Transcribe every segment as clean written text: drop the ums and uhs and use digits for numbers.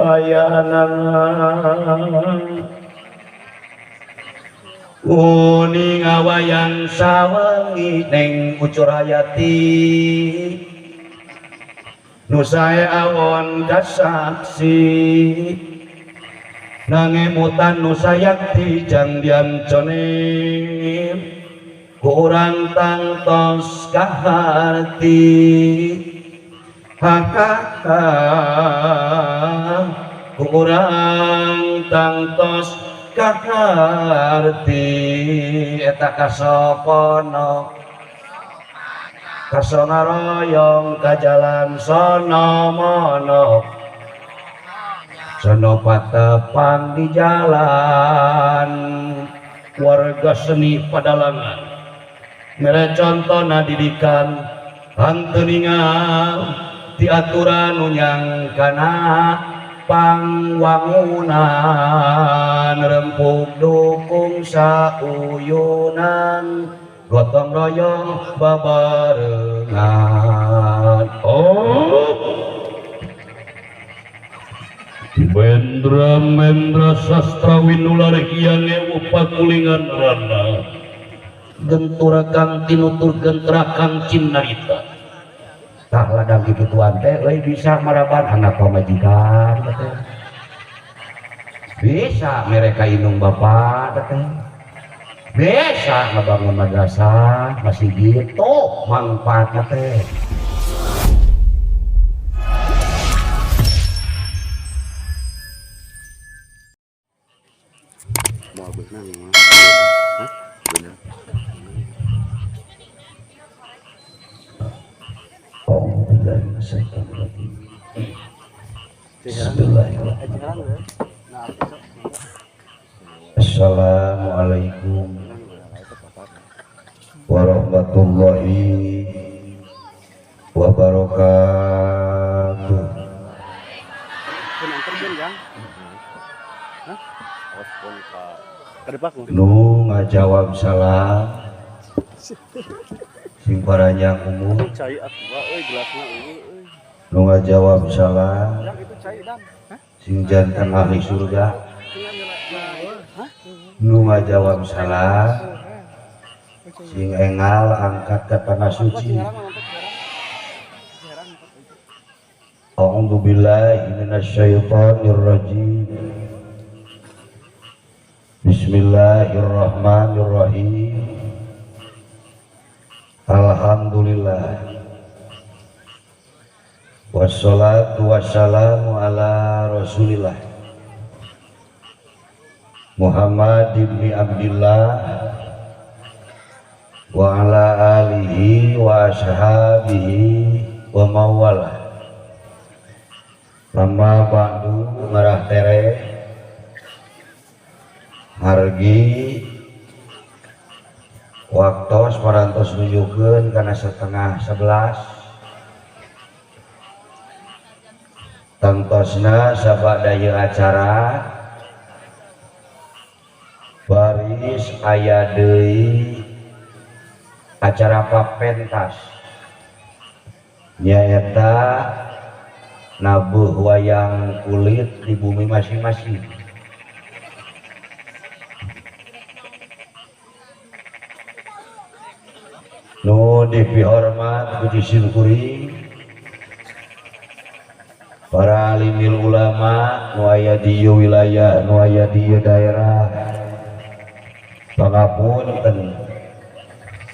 Kayaanana Uning awayang sawengi neng ucur hayati nu sae awon kasaksi nangemutan nu sayakti jang diancone kurang tangtos kaharti hakaka kurang tangtos kaharti eta kasopono kasongaroyong kajalan sono mono sono patepang di jalan warga seni padalangan mere contona didikan hanteu ningal di aturan unyang kana pangwangunan rempug dukung sauyunan gotong royong babarengan. Oh Mendra mendra sastra winular hiang ewu pakulingan rana gentura kang tinutur gentra kang cinarita tah ladang kikituan teh euy bisa maraban anak pamajikan teh bisa mereka inung bapak teh bisa ngebangun madrasah masih gitu manfaatnya teh. Bismillahirrahmanirrahim. Assalamualaikum warahmatullahi wabarakatuh. Nu ngajawab salam sing paranyang umum, nu ngajawab salam sing jantan ahli surga, nu ngajawab salam sing engal angkat ke tanah suci. A'udzubillahi minasyaitonirrajim. Bismillahirrahmanirrahim. Alhamdulillah. Wassalatu wassalamu ala Rasulillah Muhammad ibni Abdillah wa ala alihi wa ashabihi wa mawalah. Lama ba'du ngarah tere hargi waktos parantos nunjukkeun kana 10:30 tangtosna sabada ieu acara baris aya deui acara papentas nyaeta nabuh wayang kulit di bumi masing-masing. Nu dipihormat ku simkuring para alimil ulama nu aya di ieu wilayah, nu aya di ieu daerah, pangapunten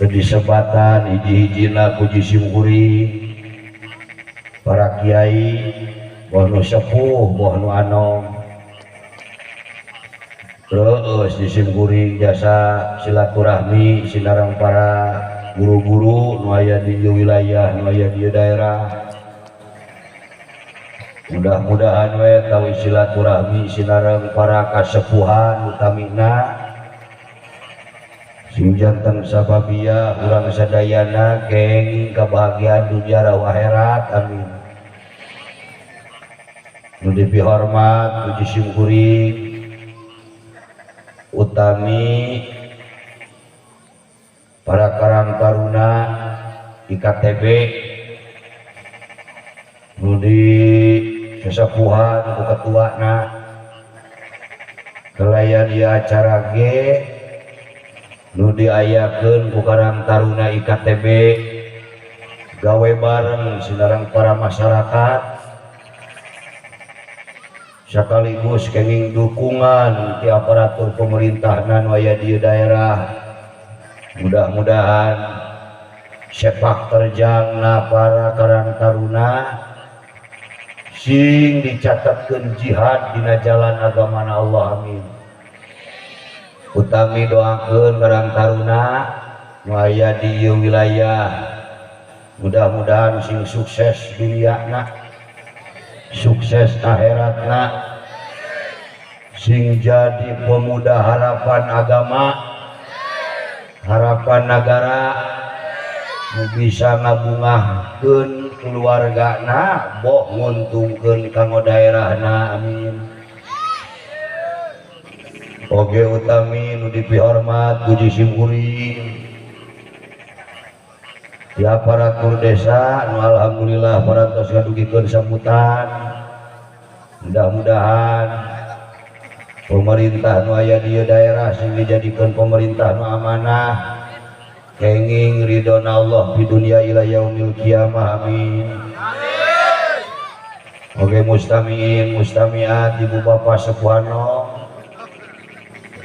teu disebatan hiji-hijina ku simkuring para kiai boh nu sepuh boh nu anom terus disimkuring jasa silaturahmi sinareng para guru-guru nu aya di wilayah, nu aya di daerah. Mudah-mudahan we tahu silaturahmi sinareng para kasepuhan utamina sing janten sababia urang sadayana kenging kebahagiaan dunia raw akhirat, amin. Nu dipihormat puji simkuring utami para karang taruna IKTB nu di sesepuhan ku ketuana kelayan ieu acara ge nu diayakeun ku Karang Taruna IKTB gawe bareng sinareng para masyarakat sekaligus kenging dukungan ti aparatur pemerintahan nu aya di daerah. Mudah-mudahan sepak terjangna para Karang Taruna sing dicatatkeun jihad dina jalan agama Allah, amin. Utami doakeun Karang Taruna nu aya di ieu wilayah, mudah-mudahan sing sukses duniana, sukses akhiratna, sing jadi pemuda harapan agama, harapan negara, nu bisa ngabungahkeun keluargana, boh nguntungkeun kanggo daerahna, amin. Oge utami nu dipihormat puji simkuring di aparatur desa nu alhamdulillah parantos ngadugikeun sambutan. Mudah-mudahan pemerintah nu aya di daerah sing dijadikeun pemerintah nu amanah, kenging ridhona Allah di dunia ila yaumil kiamah, amin. Oke mustamiin mustamiat ibu bapak sepuhano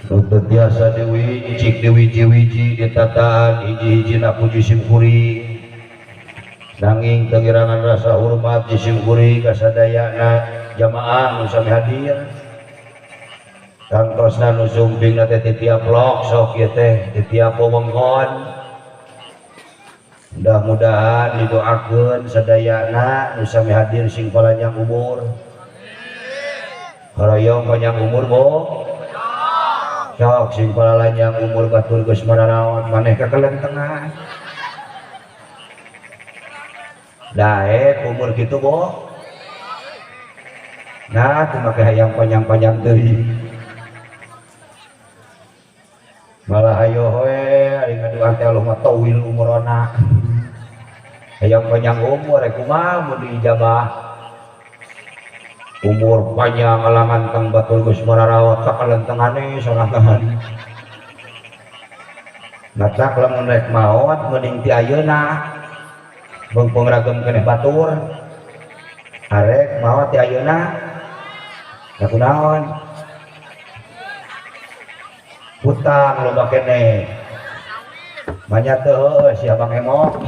nu teu tiasa diwicik diwiji-wiji ditataan hiji-hijina puji simkuring, nanging teu ngirangan rasa hormat di simkuring ka sadayana jamaah nu sami hadir. Tangtosna nu sumpingna teh ti tiap lok sok ieu teh ti tiap wewengkon. Mudah-mudahan didoakeun sadayana nu sami hadir sing panjang umur. Hoyong panjang umur bo. Sok sing panjang umur batur geus mararaon maneh ka kelentengah. Daek umur kitu bo. Nah, teu make hayang panjang-panjang teuing. Malah ayo we ari ngaduan teh Allah mah tawil umurna. Hayang panjang umur rek kumaha mun diijabah. Umur panjang alangan tang batur geus mararawat ka kalentengane sorangan. Matak lamun rek maot mending ti ayeuna. Beung ragem keneh batur. Arek maot ti ayeuna. Da kunaon? Hutang loba keneh. Banyak teu heueuh si Abang Emok.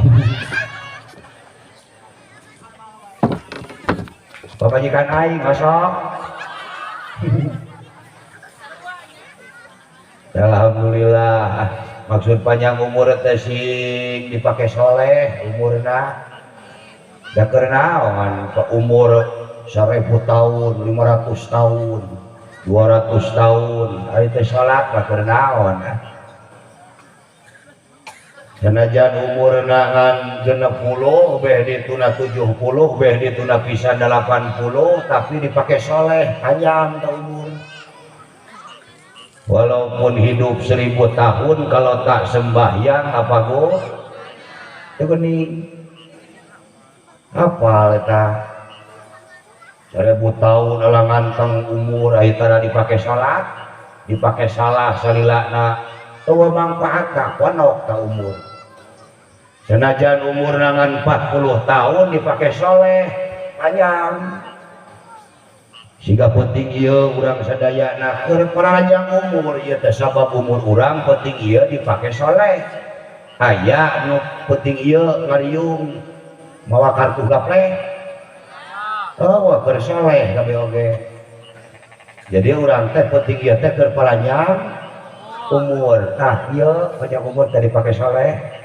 Pamajikan aing osok. Alhamdulillah, maksud panjang umur teh sing dipake soleh umurna. Da keur naon umur 1000 tahun, 500 tahun, 200 tahun, ari teh salat mah keur naon. Sanajan umurna ngan 60, beh dituna 70, beh dituna pisan 80, tapi dipake soleh panjang ta umur. Walaupun hidup 1000 tahun kalau tak sembahyang apa go? Teu geuning. Apal eta? 1000 tahun alangan teng umur ari tara dipake salat, dipake salah salilana teu mangfaat ka ponok ta umur. Senajan umur ngan 40 tahun dipake soleh panjang. Siga penting ieu urang sadayana keur panjang umur ieu teh sabab umur urang penting ieu dipake soleh. Aya nu penting ieu ngariung mawa kartu gapleh. Oh, keur soleh kabeh oge. Jadi urang teh penting ieu teh keur panjang umur. Tah ieu panjang umur teh dipake soleh.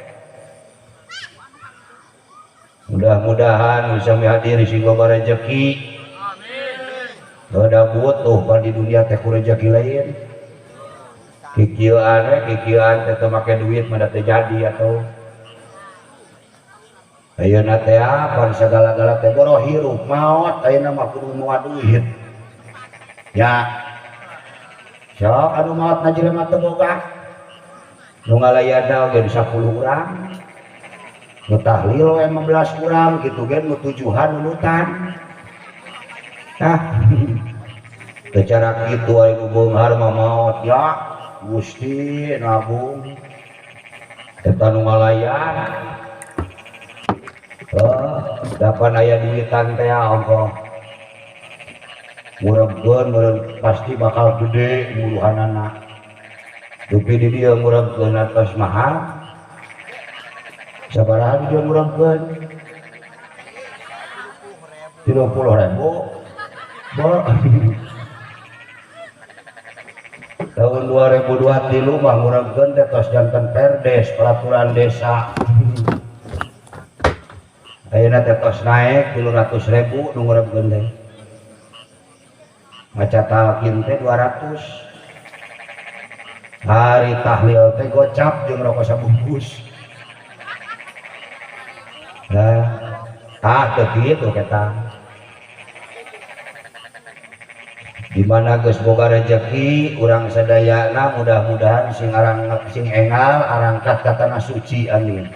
Mudah-mudahan bisa hadir sing loba rezeki. Amin. Da butuh pan di dunia teh ku rezeki lain. Kikieuan we kikieuan teh teu make duit mah teu jadi atuh. Ayeuna teh pan sagala-gala teh boro hirup maot ayeuna mah kudu mawa duit. Ya. Sok anu maot na jelema teu boga. Nu ngalayana oge 10 urang. Nu tahlil we 15 urang kitu ge nu tujuhan nulutan. Ah secara kitu ari nu beunghar mah maot ya Gusti nabung eta nu ngalayan heuh dapan aya duitan teh ongkoh ngurebkeun meureun pasti bakal gede muruhanana dupi di dieu ngurebkeun atos mahal sabaraha di dieu ngurebkeun 30.000 tahun 2023 mah ngurebkeun teh tos janten perdes peraturan desa ayeuna teh tos naek 300.000 nu ngurebkeun teh maca talqin teh 200 hari tahlil teh gocap jeung rokok sabungkus nah tah teu kitu eta di mana geus boga rezeki urang sadayana mudah-mudahan sing arang sing engal arangkat ka tanah suci amin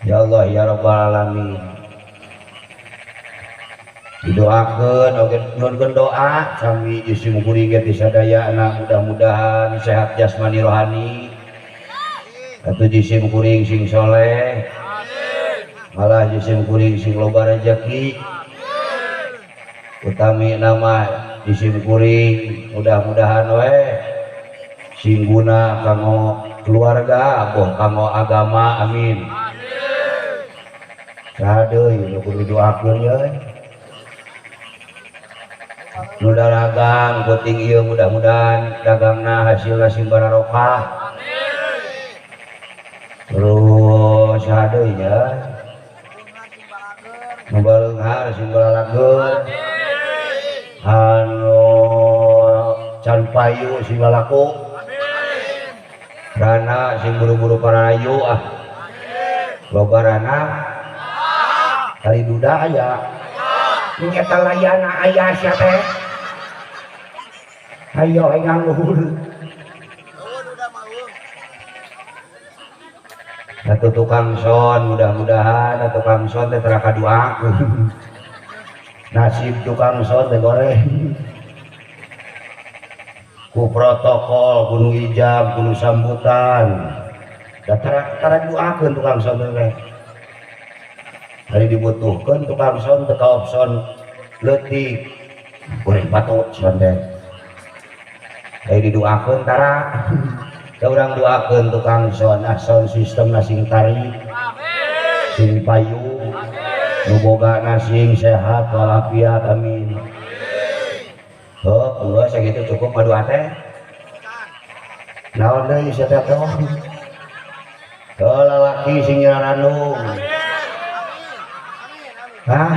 ya Allah ya rabbal alamin didoakeun oge nyuhunkeun doa sami isim kuring ge sadayana mudah-mudahan sehat jasmani rohani atuh jisim kuring sing soleh malah jisim kuring sing loba rezeki utami nama jisim kuring mudah-mudahan we sing guna kanggo keluarga boh kanggo agama amin saha deui nu kudu didoakeun ye nu dagang penting ieu mudah-mudahan dagangna hasilna sing barokah terus saha deui nya nu baleunghar sing balalageun anu can payu sing lalaku rana sing buru-buru parayu ah loba rana kali duda aya ning eta layana aya sia teh ayo nganggur atuh tukang son mudah-mudahan atuh tukang son teh tara kaduakeun nasib tukang son teh goreng ku protokol kudu ijab kudu sambutan da tara didoakeun tukang son teh hari dibutuhkeun tukang son teh kaop son leutik goreng patut son teh hari didoakeun tara da urang doakeun tukang son ah sound system na sing tarik sing payu nu bogana sing sehat walafiat amin. Heuh, geus sakitu cukup ngadoa teh. Naon deui sia teh teh? Heuh lalaki sing nyarandung. Hah?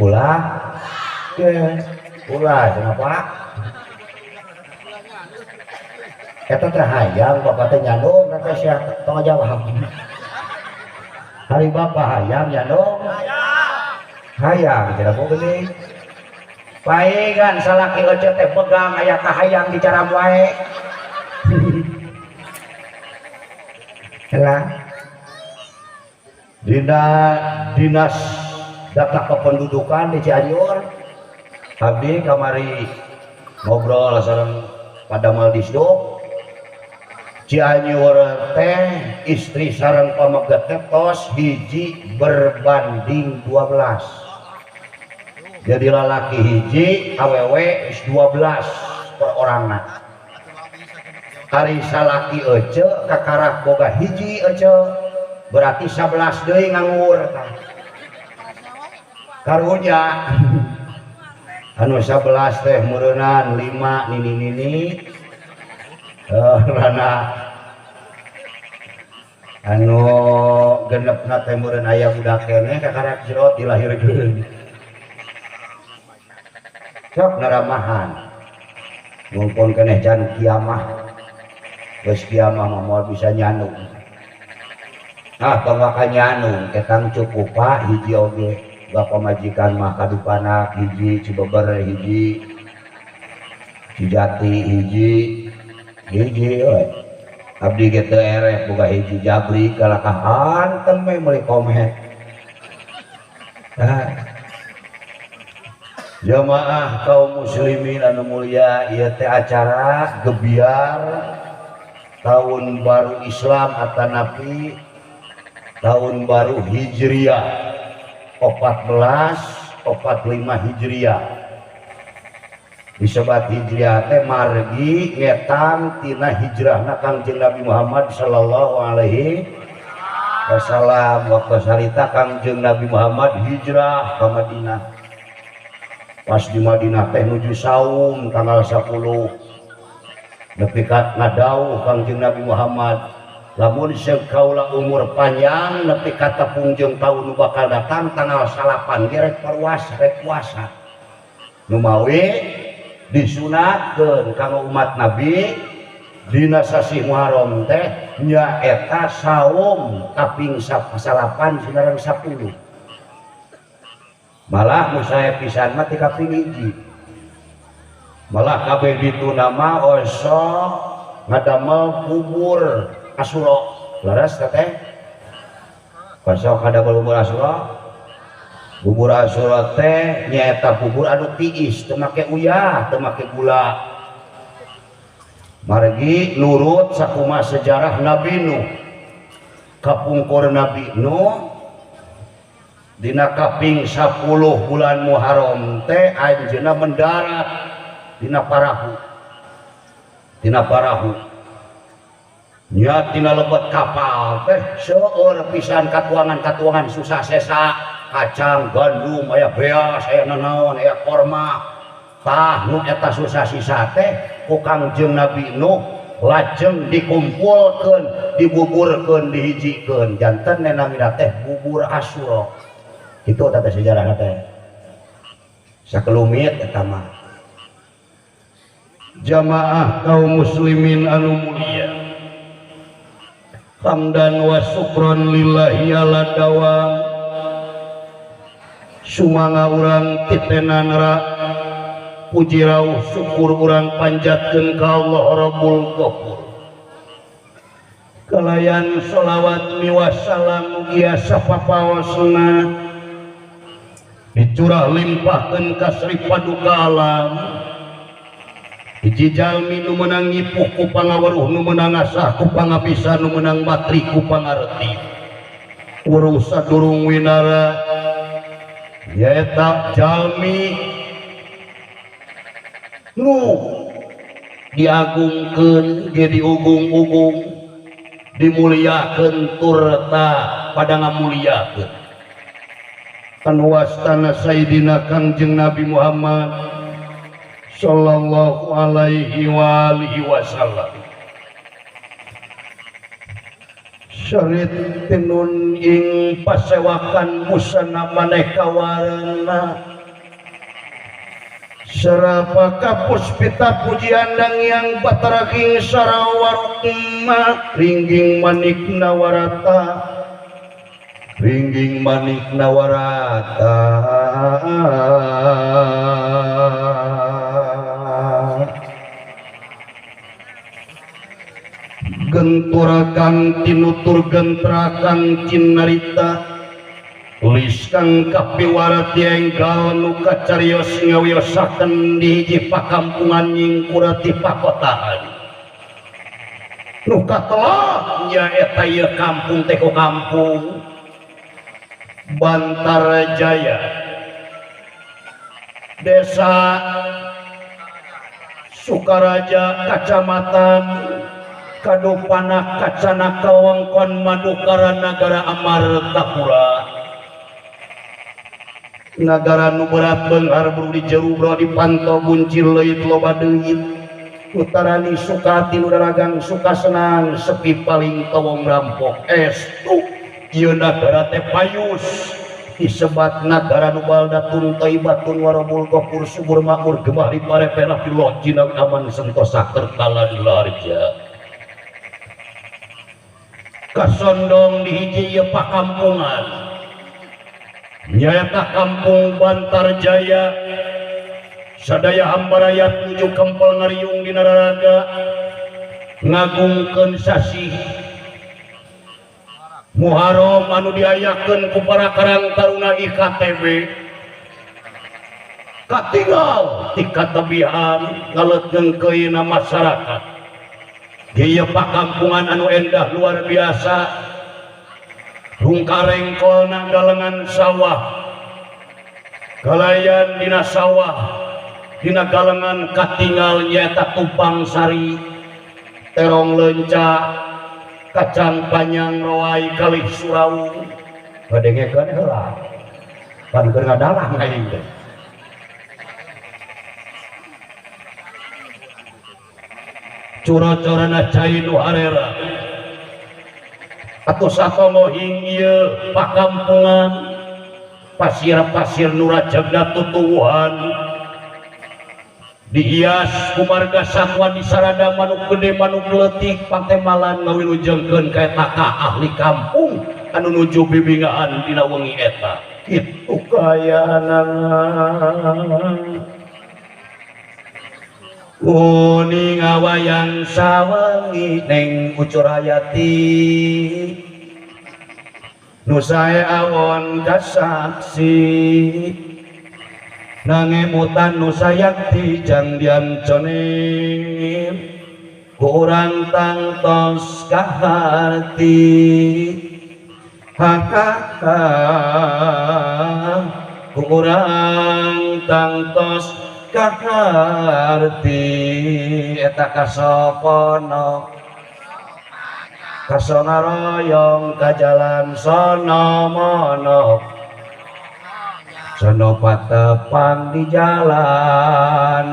Ulah. Ulah cenah Pak. Eta teh hayang bapak teh nyandung teh sia tong jawab. Hari bapak hayang nyandung. Hayang cenah geuning. Paegan salaki ece teh begang aya kahayang dicaram wae. Lah. Dina dinas data kependudukan di Cianjur. Abdi kamari ngobrol sareng padamal Disduk. Cianjur teh istri sareng pameget teh tos hiji berbanding 12. Jadi lalaki hiji awewe 12 per orangna. Ari salaki ece kakarak boga hiji ece berarti 11 deui nganggur tah. Karunya anu 11 teh meureunnan 5 nini-nini rana anu genepna teh meureun aya budak keneh kakarak jero dilahirkeun. Sok naramahan mumpun keneh can kiamah geus kiamah mah moal bisa nyanung. Ah tong waka nyanung ketang cukup Pak hiji oge bapak majikan mah kadupanak hiji Cibeber hiji Cijati hiji hiji we abdi ge teu ereh boga hiji jabri kalakah hantem we meuli komet. Nah Jamaah kaum muslimin anu mulia, ieu teh acara gebiar tahun baru Islam atanapi tahun baru Hijriah 1445 Hijriah. Disebat Hijriah teh margi ngetang tina hijrahna Kangjeng Nabi Muhammad sallallahu alaihi wasallam. Waktu sarita Kangjeng Nabi Muhammad hijrah ka Madinah. Pas di Madinah teh nuju saum tanggal 10 nepi ka ngadauh Kangjeng Nabi Muhammad, lamun seuk kaula umur panjang nepi ka tepung jeung taun nu bakal datang tanggal 9 ge rek puasa, rek puasa. Nu mawi disunatkeun kanggo umat Nabi dina sasih Muharram teh nyaeta saum kaping 9 sinareng 10. Malah nu sae pisan mah ti kaping 1. Malah kabeh ditu nama osok ngadamel bubur Asyura. Leres teh? Osok ngadamel bubur Asyura. Bubur Asyura teh nyaeta bubur anu tiis, teu make uyah, teu make gula. Margi nurut sakumaha sejarah Nabi Nuh. Kapungkur Nabi Nuh dina kaping 10 bulan Muharram teh anjeunna mendarat dina parahu. Dina parahu. Nya tina lebet kapal teh seueur pisan katuangan-katuangan susah sesa, kacang, gandum, aya beas, aya nanaon, aya korma. Tah nu eta susah sisa teh ku Kangjeng Nabi Nuh lajeng dikumpulkeun, dibuburkeun, dihijikeun. Janten namina teh bubur Asyura. Itu tata sejarah teh. Sakelumit eta mah. Jamaah kaum muslimin anu mulia, hamdan wa syukron lillahi ala dawam. Sumangga urang titenan ra puji rauh syukur urang panjatkeun ka Allah Rabbul Ghafur. Kalayan sholawat miwasalam mugia sapapaosna dicurah limpahkeun ka Sri Paduka alam. Hiji jalmi nu meunang ngipuh ku pangaweruh, nu meunang ngasah ku pangabisa, nu meunang matri ku pangarti. Weruh sadurung winara nyaeta jalmi nu diagungkeun ge diugung-ugung, dimuliakeun turta pada ngamuliakeun. Anu wastana Sayyidina Kangjeng Nabi Muhammad sallallahu alaihi wa alihi wasallam. Serit tinun ing pasewakan busana maneka warna, serapaka puspita pujian yang batara king sarawarukma, ringging manik nawarata, ringging manik nawarata. Genturakan tinutur gentrakan cinarita, liskang kapiwara tienggal nu kacarios ngawiyosaken di hiji pakampungan nyingkurati pakotaan. Nu katelah nyaeta ieu kampung teh ku kampung Bantarjaya, Desa Sukaraja, Kacamatan Kadupana, Kacana, Kawangkon, Madukara, Nagara Amartapura. Nagara nu berat beunghar buru di jeru bro dipantau buncir leuit loba deui. Utarani sukati nu daragang suka senang sepi paling tawong rampok. Estu ieu nagara teh payus disebat nagara nu baldatun thayyibatun warabul ghafur subur makmur gemah ripare pelah pilot jinawi aman sentosa kertala dilarja. Kasondong di hiji ieu pakampungan nyaeta kampung Bantarjaya. Sadaya hambarayat nuju kempel ngariung dina raraga ngagungkeun sasih Muharram anu diayakeun ku para karang taruna IKTB. Katinggal ti katebihan ngalet ngengkeuyna masyarakat. Ieu pakampungan anu endah luar biasa. Rungkarengkolna galengan sawah. Galayan dina sawah, dina galengan katinggal nyaeta tumpang sari, terong leunca, kacang panjang roai kalih suraung. Ngadengekeun heula. Pan keur ngadalang aing teh. Cura-curana cai nu harera. Atuh satongohing ieu pakampungan pasir-pasir nu rajegna tutuwuhan dihias ku marga satwa di sarada manuk gede manuk leutik pantemalan ngawilujengkeun ka eta ka ahli kampung anu nuju bibingahan dina wengi eta. Kitu kayaanana. Uning awayang sawengi neng ucur hayati nu sae awon kasaksi nangemutan nu sayakti jang dianconim ku urang tangtos kaharti hakaka ku urang tangtos kaharti eta kasopono kasongaroyong ka jalan sono mono sono patepang di jalan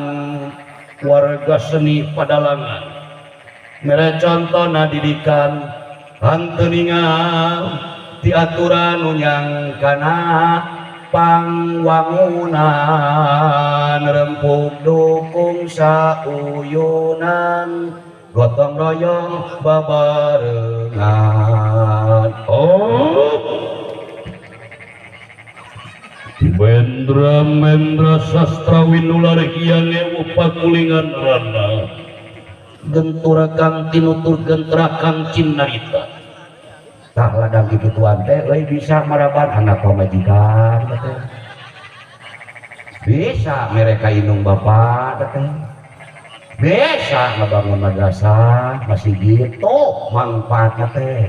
warga seni padalangan mere contona didikan hanteu ningal di aturan unyang kana pangwangunan rempug dukung sauyunan gotong royong babarengan. Oh Mendra mendra sastra winular hyang ewu pakulingan rana gentura kang tinutur gentra kang cinarita. Tah ladang kikituan teh euy bisa maraban anak pamajikan teh. Bisa mereka inung bapak teh. Bisa ngebangun madrasah, masjid tuh mangfaatna teh.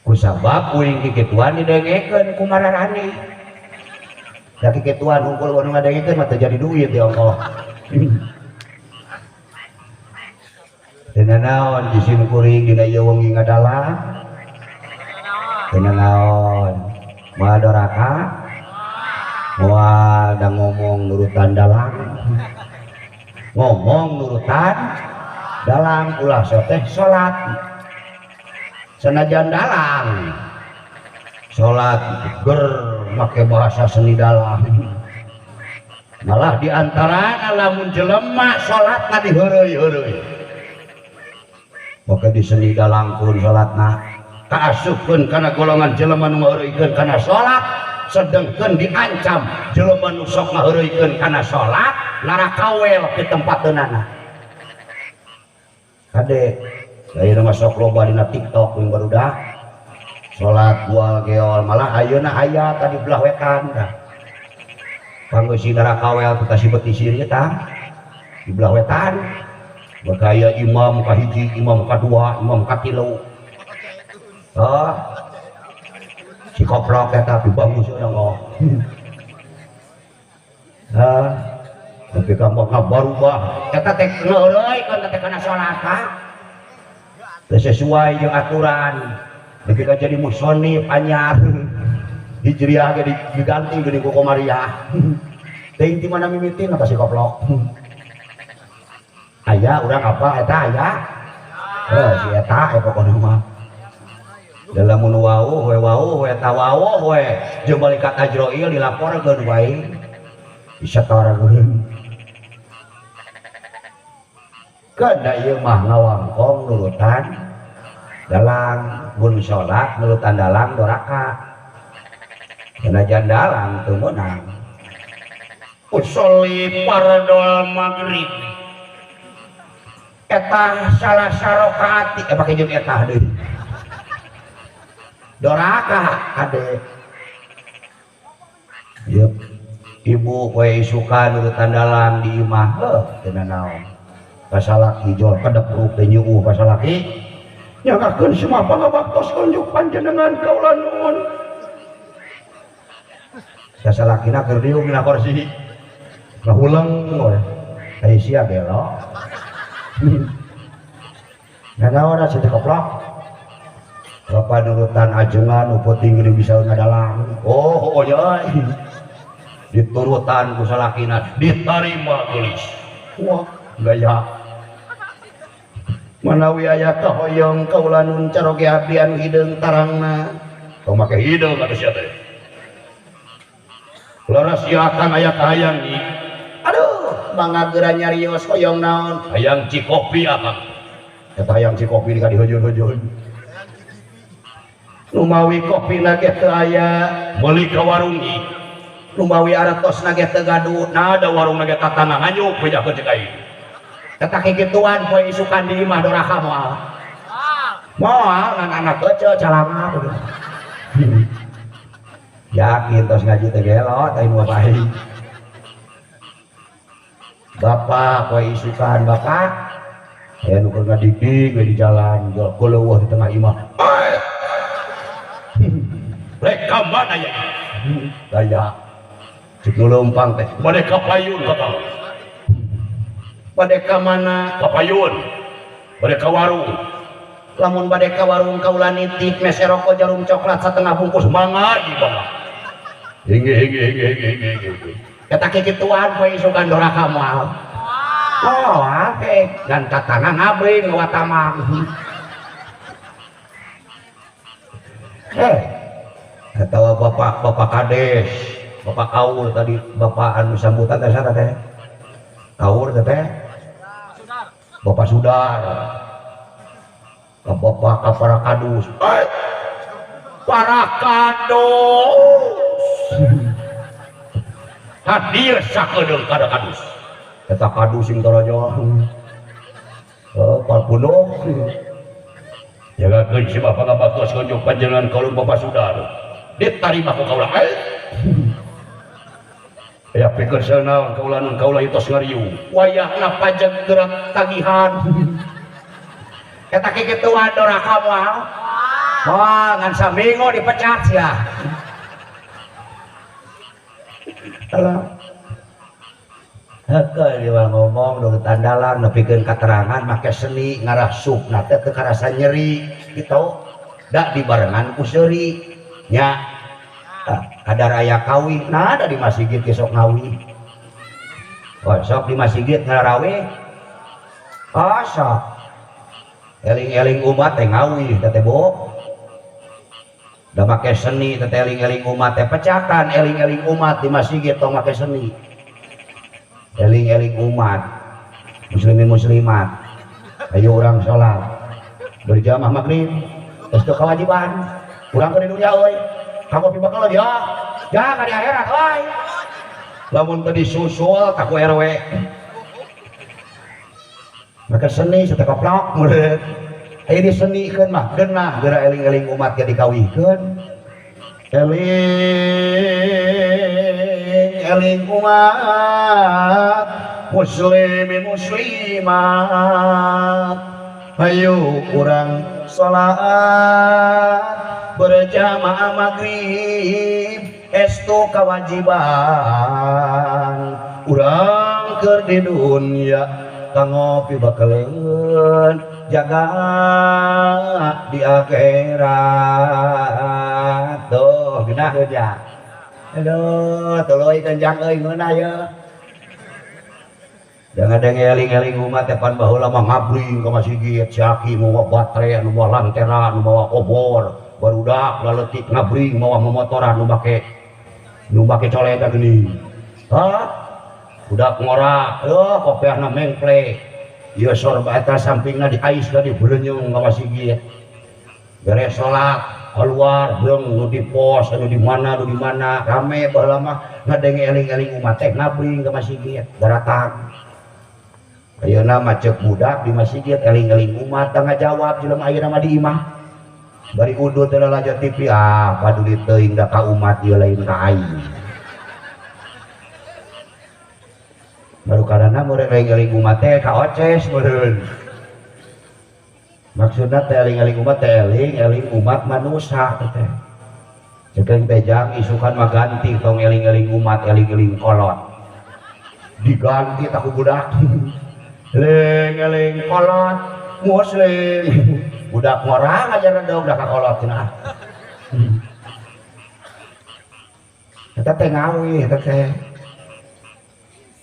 Kusabab uing kikituan didengekeun ku mararani. Da kikituan hungkul nu ngadengekeun mah teu jadi duit ya Allah. Teu naon jisim kuring dina ieu wengi ngadalang. Teu naon moal doraka moal da ngomong nurutan dalang. Ngomong nurutan dalang ulah soteh salat. Senajan dalang salat ger make bahasa seni dalang. Malah di antarana lamun jelema salatna diheureuy-heureuy. Maka di seni dalangkeun salatna kaasupkeun kana golongan jelema nu ngaheureuykeun kana salat, sedengkeun diancam jelema nu sok ngaheureuykeun kana salat neraka wel pitempateunana. Kade ayeuna mah sok loba dina TikTok jeung barudak salat bual geol malah ayeuna aya tadi belah wetan tah. Pangeusi neraka wel teh si beuti sieun tah di belah wetan. Bakaya imam kahiji, imam kadua, imam katilu. Oh. Si koplok eta dibangun urang oh. Hah, tapi kampung barubah. Eta teh ngeureuykeun teh kana salat ka. Teu sesuai jeung aturan. Nepi ka jadi musonif anyar. Hijriah ge diganti geuning ku Komariah. Teuing ti mana mimitina si koplok. Aya urang apa eta aya? Heuh si eta pokona mah. Dalam mun wauh we wauh eta wauh we jeung malaikat Azrail dilaporkeun wae. Disetorkeun. Keun da ieu mah ngawangkong nurutan dalang mun salat nurutan dalang doraka. Senajan dalang teu meunang. Usolli fardhol maghrib. Eta salah sarokaat pake jeung eta deui. Doraka kade. Yeuh. Ibu poe isukan nurutan dalang di imah heuh teu nanaon. Kasalaki jol kadepruk teh nyuuh kasalaki. Nyanggakeun semua pangabaktos kunjuk panjenengan kaula nuhun. Kasalakina keur diuk dina kursi. Ngahuleng we. Ai sia gelo. Nanaon sia teh koplok. Bapak nurutan ajengan nu penting geuning bisa ngadalang. Oh, oh nya euy. Diturutan ku salakina ditarima geulis. Wah, gaya. Manawi aya kahoyong kaula nun caroge abdi anu hideung tarangna. Tong make hideung atuh sia teh. Leres sia kang aya kahayang ni. Aduh, mangga geura nyarios hoyong naon? Hayang cikopi akang. Eta hayang cikopi di ka dihujun-hujun. Numawi kopina ge teu aya, meuli ka warung ieu. Numawi aretosna ge teu gaduh, nah ada warung ge tatangga nganyuk bejakeun cek aing. Eta kikituan poe isukan di imah doraka moal. Moal ngan anak kecil calanga. Yakin tos ngaji teh gelo teh nu baik. Bapak poe isukan bapak aya nu keur ngadigdig we di jalan jol kuleuweuh di tengah imah. Rek ka mana ya? Daya. Cek nu leumpang teh bade ka payun bapak. Bade ka mana? Ka payun. Bade ka warung. Lamun bade ka warung kaula nitip mese rokok jarum coklat setengah bungkus mangga di bapak. Hingge hingge hingge hingge hingge. Eta kikituan poe isukan doraka moal. Oh, oke. Dan tatangga ngabring ngawa tamang. Atawa bapak bapak kades, bapak kaur tadi bapak anu sambutan teh saha teh? Kaur teh teh? Bapak Sudar. Ka bapak ka para kadus. Para kadus. Hadir sakedeung kada kadus. Eta kadus sing taraja. Heuh, palpunuk. Jagakeun si bapak ngabaktos kunjuk panjenengan kaulun bapak Sudar. Ditarima ku kaula. Aya pikir naon kaula nun kaula ieu tos ngariung. Wayahna pajak gerak tagihan. Eta kikituan doraka moal. Moal ngan saminggu dipecat sia. Alah. Heukeul ieu ngomong nurutan dalang nepikeun katerangan make seni ngarah supna teh teu karasa nyeri kitu. Da dibarengan ku seuri nya. Kadar aya kawih nah ada di masjid ge sok ngawih. Oh, sok di masjid ngarawe. Oh, sok. Eling-eling umat teh ngawih teh teh Bu. Da make seni teh eling-eling umat teh pecakan eling-eling umat di masjid tong make seni. Eling-eling umat muslimin muslimat ayo urang salat berjamaah maghrib geus teu kewajiban urang ke di dunia euy kamu pi bakal ya jangan di akhirat euy lamun teu disusul ka ku RW maka seni sateh koplok murid aya disenikeun mah geunah geura eling-eling umat ge dikawihkeun eling-eling umat muslimin muslimat ayo urang salat berjamaah maghrib estu kewajiban urang keur di dunia kanggo pibakaleun jaga di akhirat tuh geunah ya. Aduh, tuluy kenjang euy ngeunah ye. Jangan ada ngeling-eling umat teh pan baheula mah ngabring ka masjid, si aki mawa baterai, nu mawa lantera, nu mawa obor, barudak laletik ngabring mawa momotoran nu make coleta geuning. Hah? Budak ngora, eueuh kopiahna mengple. Ieu sorba eta sampingna diais da dibelenyung ka masjid. Beres salat keluar breng nu di pos anu di mana rame baheula mah ngadenge eling-eling umat teh ngabring ka masjid daratang. Ayeuna mah ceuk budak di masjid eling-eling umat teu ngajawab jelema ayeuna mah di imah. Bari udud teh lalajo TV ah paduli teuing da ka umat ieu lain ka aing. Baru karena meureun eling-eling umat teh ka oces meureun. Maksudna teh eling-eling umat teh eling-eling umat manusa teh. Ceukeng teh jang isukan mah ganti tong eling-eling umat eling-eling kolot. Diganti tak ku budak. Eling-eling kolot muslim. Budak ngorang aja rendog da ka kolot cenah. Eta teh ngawih eta teh.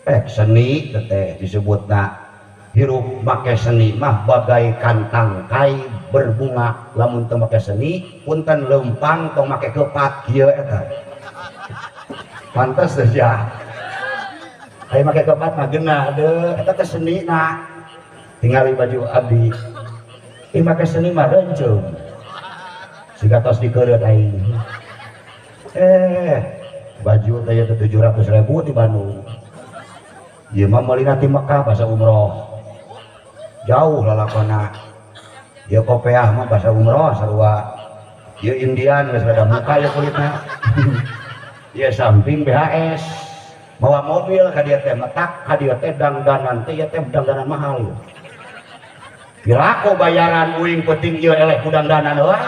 Seni teh disebutna hirup make seni mah bagaikan tangkai berbunga lamun teu make seni punten leumpang tong make kepat kieu eta pantes teh sia aya make kepat mah geunah deui eta teh senina tingali baju abdi ieu make seni mah reunceum siga tos dikeureut aing baju teh ieu teh 700.000 di Bandung. Ieu mah meulina ti Mekah basa umroh. Jauh lalakona. Ieu kopeah mah basa umroh sarua. Ieu Indian geus rada muka ieu kulitna. Ieu samping BHS. Mawa mobil ka dieu teh metak ka dieu teh dangdanan teh ieu teh dangdanan mahal ieu. Piraku bayaran uing penting ieu eleh ku dangdanan heuh.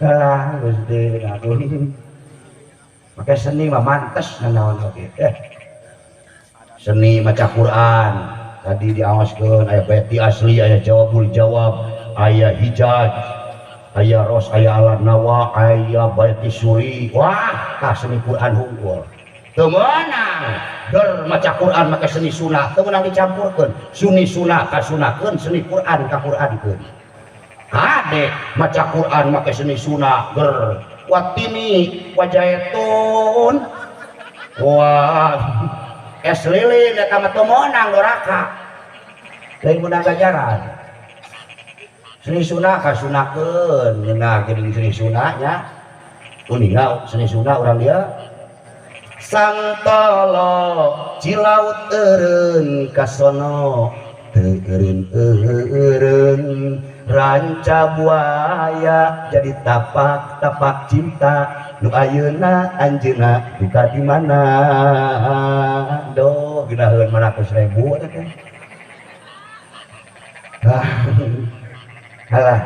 Alah Gusti aduh. Make seni mah mantes nanaon oge. Seni maca Quran tadi diawaskeun aya beti asli aya jawabul jawab aya hijaj aya ros aya alat nawa aya baiti suri. Wah tah seni Quran hungkul. Teu meunang der maca Quran make seni sunah teu meunang dicampurkeun. Sunni sunah ka sunahkeun seni Quran ka Qurankeun. Kade maca Quran make seni sunah ger watini wajaetun wah es lilin eta mah teu meunang doraka lain meunang ganjaran seni sunah ka sunahkeun ngeunah geuning seni sunah nya uninga seni sunah urang dieu santolo cilaut eureun ka sono teu eureun-eureun ranca buaya jadi tapak-tapak cinta nu ayeuna anjeunna duka di mana doh geunaheun 500.000 eta teh. Halah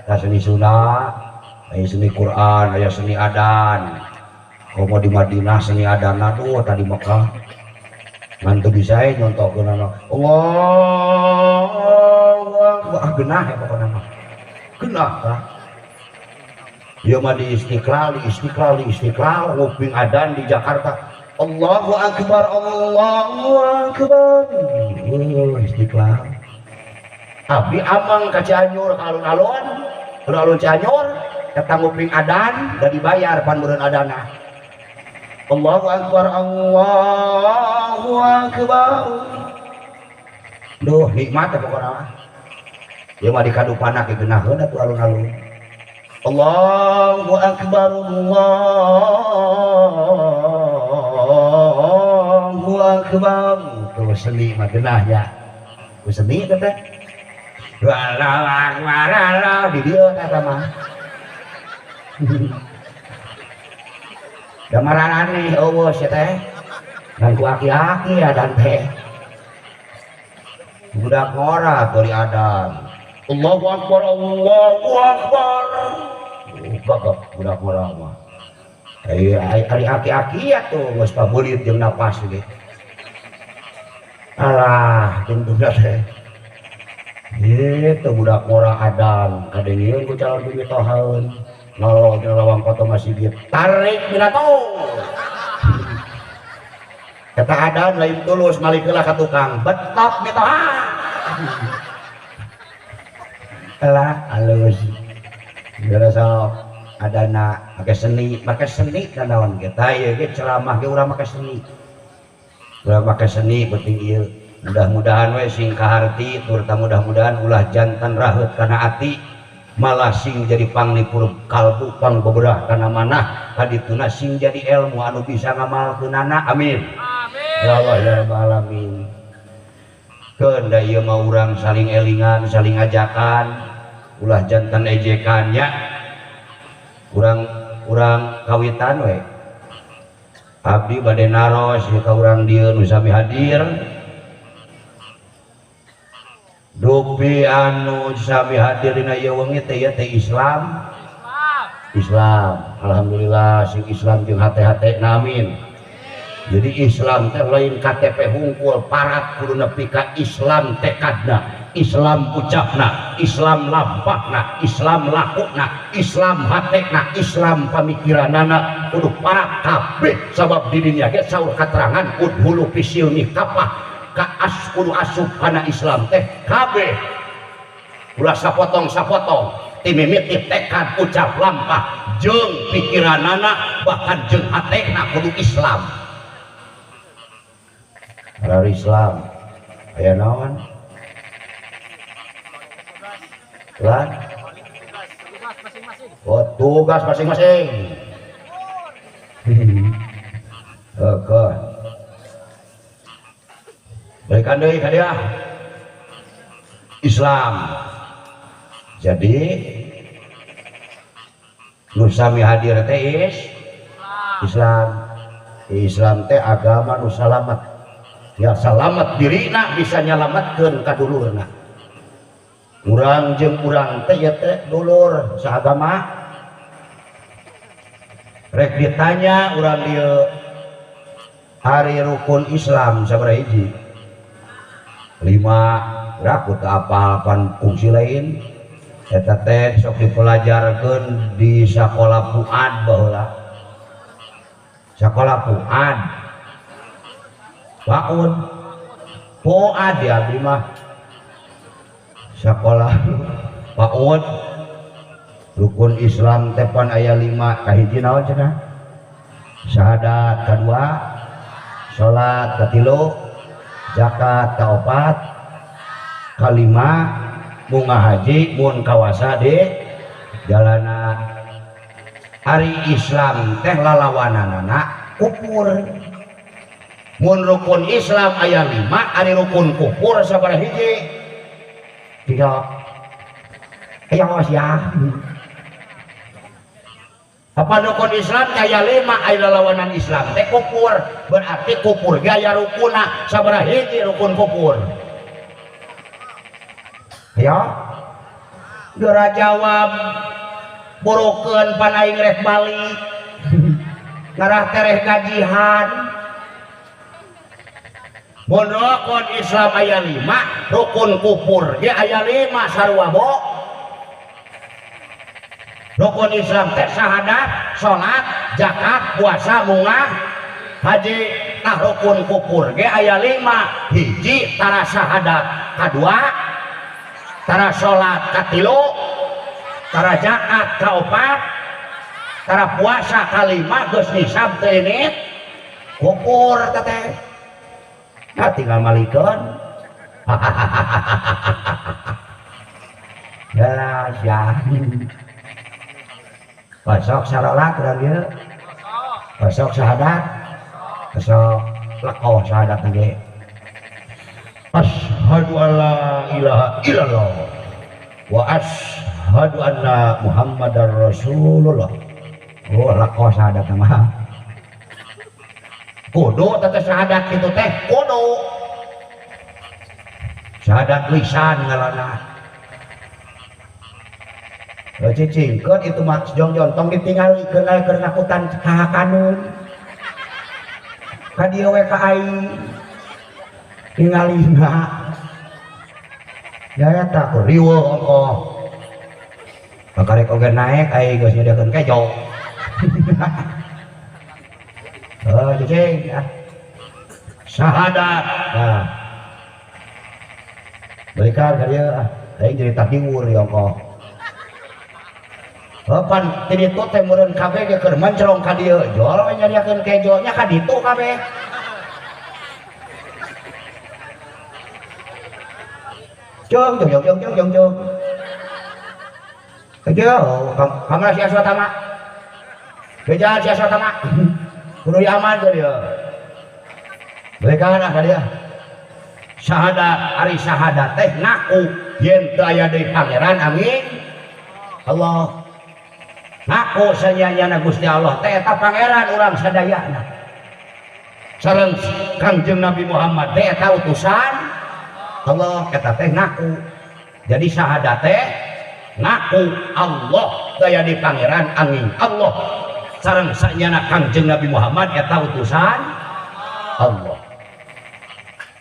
tah seni sunah aya seni Quran aya seni adan komo di Madinah seni adan aduh tadi Mekah ngan teu bisa e nyontokeunana Allah wah geunah ya pokona mah geunah tah ieu mah di Istiqlal di Istiqlal di Istiqlal nguping adan di Jakarta Allahu Akbar Allahu Akbar Istiqlal abdi amang ka Cianjur ka alun-alun alun-alun Cianjur eta nguping adan da dibayar pan meureun adana Allahu Akbar Allahu Akbar duh nikmat ya pokona mah ieu mah dikadupana ke geunaheun atuh alun-alun Allahu Akbar Allahu Akbar tuh seni mah geunah nya ku seni teh teh Allahu Akbar Allah di dieu eta mah da maraneh eueuh sia teh ngan ku aki-aki adan teh budak ngora tori adan Allahu Akbar Allahu Akbar gagap budak ngora mah ari aki-aki atuh geus pabulit jeung napas ge alah tungtungna teh ieu budak ngora adan kadengeun ku calon pimitohaeun nolol dina lawang kota masjid tarik minato eta adan lain tulus malik heula ka tukang betok mitoha lah alus geus sok adana make seni kanaon ge tah ieu ge ceramah ge urang make seni urang make seni penting ieu mudah-mudahan we sing kaharti turta mudah-mudahan ulah jantan raheut kana ati malah sing jadi panglipur kalbu pang beberah kana manah kadituna sing jadi ilmu anu bisa ngamalkeunana amin amin ya Allah ya rabbal alamin. Keun da ieu mah urang saling elingan saling ajakan ulah jantan ejekan nya urang urang kawitan we. Abdi bade naros ka urang dieu nu sami hadir. Dupi anu sami hadir dina ieu wengi teh ieu teh Islam. Islam. Alhamdulillah sing Islam jeung hate-hate amin. Jadi Islam teh lain KTP hungkul parat kudu nepi ka Islam tekadna, Islam ucapna, Islam lampahna, Islam lakuna, Islam hatena, Islam pamikiranana kudu parat kabeh sabab di dinya ge saur katerangan udhulu fisilmi kafah ka as kudu asup kana Islam teh kabeh. Ulah sapotong-sapotong timimiti tekad ucap lampah jeung pikiranana bahkan jeung hatena kudu Islam. Ari Islam aya naon? Lan? Oh, tugas masing-masing. Oke. Balikan deui ka dia. Islam. Jadi nu sami hadir teh Islam. Islam teh agama nu salamet. Ya salamet dirina bisa nyalametkeun ka dulurna. Urang jeung urang teh ya teh dulur saagama. Rek ditanya urang dieu hari rukun Islam sabaraha hiji? 5. Raku teu apal pan fungsi lain. Eta teh sok dipelajarkeun di sakola Fuad baheula. Sakola Fuad. Paun Fuad ya abdi mah. Sakola Paud rukun Islam teh pan aya 5 kahiji naon cenah? Syahadat kadua, salat katilu, zakat kaopat, kalima bunga haji mun kawasa di jalana. Ari Islam teh lalawananana kufur. Mun rukun Islam aya 5, ari rukun kufur sabaraha hiji? 3. Ayo sia. Apa rukun Islam aya 5, aya lalawanan Islam teh kufur. Berarti kufur ge aya rukunna sabaraha hiji rukun kufur? Ayo. Geura jawab borokeun pan aing rek balik. Ngarah tereh gajihan. Mun rukun Islam aya 5, rukun kufur ge aya 5 sarua bo. Rukun Islam teh syahadat, salat, zakat, puasa, munga, haji. Tah rukun kufur ge aya 5, hiji tara syahadat, kadua tara salat, katilu tara zakat, kaopat tara puasa, kalima geus nisab teu ini kufur teh. Nah, tinggal malikeun. Ya, sia. Besok sarolat urang ieu. Besok syahadat. Besok lekoh syahadat ge. Asyhadu alla ilaha illallah wa asyhadu anna Muhammadar Rasulullah. Oh, lekoh syahadat mah. Kudu teh syahadat kitu teh kudu. Syahadat lisan ngaranna. Cicingkeun itu mah jongjon tong ditinggalikeun aya keur ngakutan hahakanun. Ka dieu we ka aing. Tingalina. Ya eta ku riweuh ongkoh. Bakarek oge naek aing geus nyediakeun kejo. Oh, cicing ya. Syahadat. Nah. Balikan ka dieu ah. Aing jadi takiwur ieu ongkoh. Pan ti ditu teh meureun kabeh ge keur mencrong ka dieu. Jol we nyadiakeun kejo nya ka ditu kabeh. Jong jong jong jong jong jong. Kejo, kamar si Aswatama. Kejahan si Aswatama. Kudu aman ka dieu. Balikan ah ka dieu. Syahadat, ari syahadat teh ngaku yen teu aya deui pangeran amin. Allah. Ngaku sanyanyana Gusti Allah teh eta pangeran urang sadayana. Sareng Kangjeng Nabi Muhammad teh eta utusan Allah eta teh ngaku. Jadi syahadat teh ngaku Allah daya di pangeran angin Allah sareng sanyana Kangjeng Nabi Muhammad eta utusan Allah.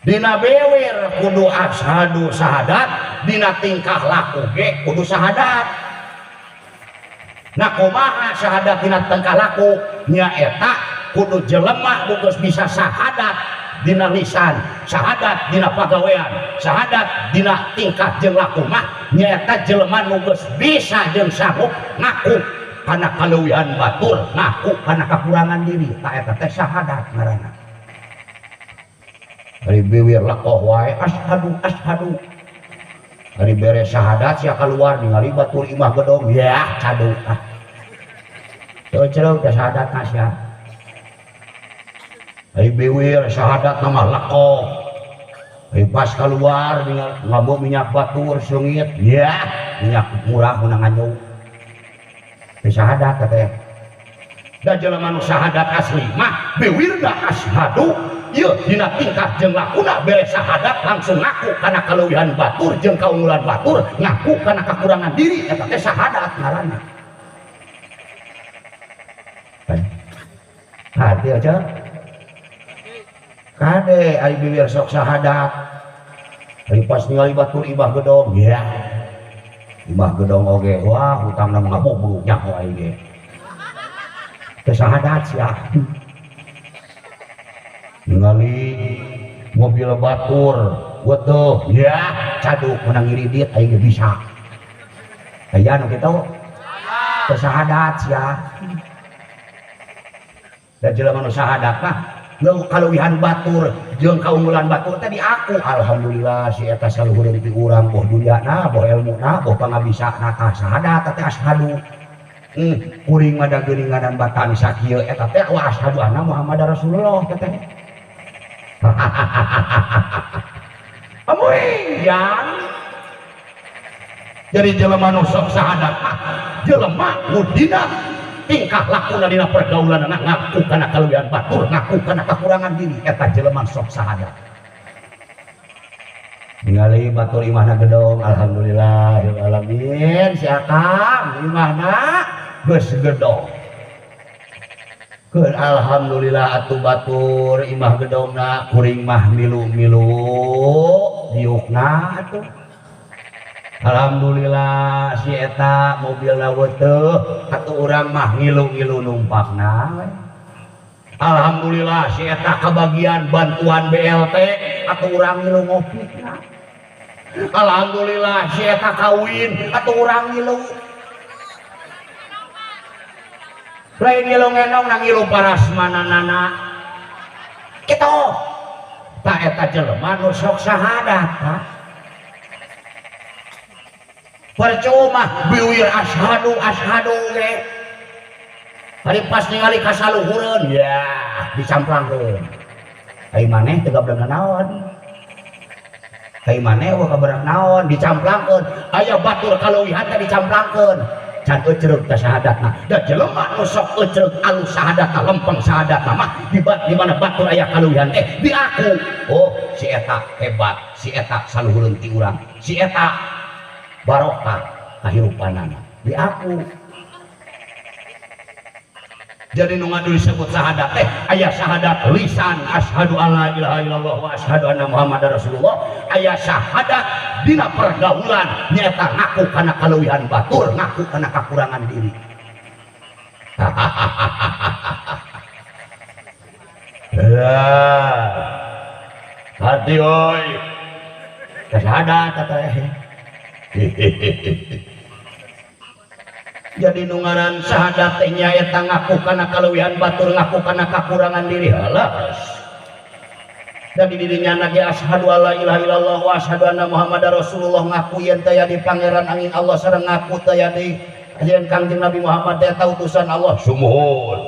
Dina bewir kudu asyhadu syahadat, dina tingkah laku ge kudu syahadat. Nah kumaha syahadat dina tingkah laku nyaeta kudu jelema nu geus bisa syahadat dina lisan, syahadat dina pagawean, syahadat dina tingkah jeung laku mah nyaeta jelema nu geus bisa jeung sanggup ngaku kana kaleuwihan batur, ngaku kana kakurangan diri, ta eta teh syahadat ngaranna. Ari biwir lakoh wae asyhadu asyhadu. Ari beres syahadat sia kaluar ningali batur imah gedong, ya caduk ah. Teu cereu teh syahadat na sia. Ari biwir syahadat na mah lakoh. Ari pas kaluar ningali ngamuk minyak batur seungit, ya minyak murah meunang nganyu. Teh syahadat teh. Da jelema nu syahadat asli mah biwirna asyhadu ieu dina tingkah jeung lakuna beres syahadat langsung ngaku kana kaleuwihan batur jeung kaunggulan batur, ngaku kana kakurangan diri eta teh syahadat ngaranna. Hati aja. Kade ari biwir sok syahadat. Ari pas ningali batur imah gedong, ya. Imah gedong oge, wah hutangna mah ngabubuk nyaho aing ge. Teh syahadat sia. Ningali mobil batur, weteuh, ya caduk menang ngiridit aing ge bisa. Aya nu kitu? Teh syahadat sia. Da jelema nu syahadat mah kaleuwihan batur jeung kaunggulan batur teh diaku. Alhamdulillah si eta saluhureun ti urang boh dunyana, boh elmuna, boh pangabisana tah syahadat teh asyhadu. Kuring mah da geuninganan batang sakieu eta teh wa asyhadu anna Muhammadar Rasulullah teh. Amuing yang jadi jelema nu sok syahadat mah jelema nu dina tingkah lakuna dina pergaulan anak ngaku kana kaleuwihan batur, ngaku kana kakurangan diri eta jelema sok syahadat. Ningali batur imahna gedong, alhamdulillah alamin si akang imahna geus gedong. Keun alhamdulillah atuh batur imah gedongna kuring mah milu-milu diukna atuh. Alhamdulillah si eta mobilna weteuh atuh urang mah ngilu-ngilu numpakna. Alhamdulillah si eta kabagian bantuan BLT atuh urang ngilu ngopina. Alhamdulillah si eta kawin atuh urang ngilu. Lain ngilu ngenong nang ngilu parasmananana. Kitu. Ta eta jelema nu sok syahadat ta. Percuma biwir asyhadu asyhadu ge. Hari pas ningali kasaluhureun ya dicamplangkeun. Ai maneh teu gableng naon? Ai maneh eueuh kabarang naon dicamplangkeun. Aya batur kaleuwihan teh dicamplangkeun. Can eucereug teh syahadatna. Da jelema nu sok eucereug alus syahadatna lempeng syahadatna mah di mana batur aya kaleuwihan teh diaku. Oh, si eta hebat, si eta saluhureun ti urang. Si eta barokah kahirupanana diaku. Jadi nu ngadu disebut syahadat teh aya syahadat lisan asyhadu alla ilaha illallah wa asyhadu anna muhammadar rasulullah, aya syahadat dina pergaulan nyaeta ngaku kana kaleuwihan batur, ngaku kana kakurangan diri. Hati oi syahadat teh. Jadi nu ngaran syahadat teh nyaeta ngaku kana kaleuwihan batur, ngaku kana kakurangan diri. Halas. Dan di dirinya lagi asyhadu alla ilaha illallah wa asyhadu anna muhammadar rasulullah, ngaku yen teh di pangeran angin Allah sareng ngaku teh di yen Kangjeng Nabi Muhammad teh utusan Allah. Sumuhun.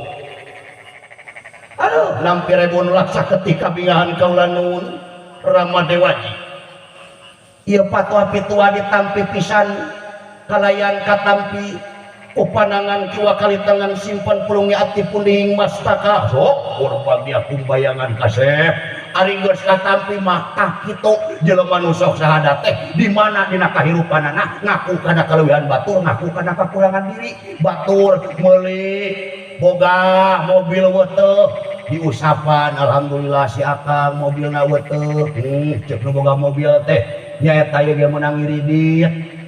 Aduh, nampi ribuan laksa ketika bingahan kaula nuhun Rama Dewaji. Ieu fatwa pitua ditampi pisan kalayan katampi Ku panangan kiwa kali tangan simpan pulungi ati punding mastaka sok kurban dia kumbayangan kasep ari geus katampi mah tah kitu jelema nu sok syahadat teh di mana dina kahirupanana ngaku kana kaleuwihan batur ngaku kana kakurangan diri batur meuli boga mobil weteh diusapan alhamdulillah si akang mobilna weteh cek nu boga mobil teh nyaeta ieu ge meunang ngiridit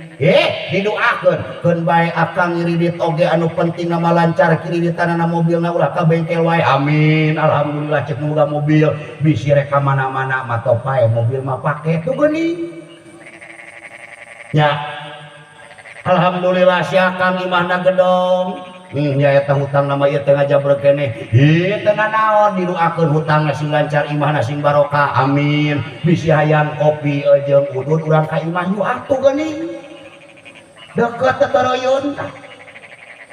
didoakeun keun bae akang ngiridit oge anu penting nama lancar kiriditanana mobilna ulah ka bengkel wae amin alhamdulillah cek nu boga mobil bisi rek ka mana-mana mah topae mobil mah pake tuh geuning nya alhamdulillah si akang imahna gedong nyaeta hutang nama ieu teh ngajabrek keneh ieu teh naon didoakeun hutangna sing lancar imahna sing barokah amin bisi hayang kopi jeung udud urang ka imah yu atuh geuning deket tetoroyun tah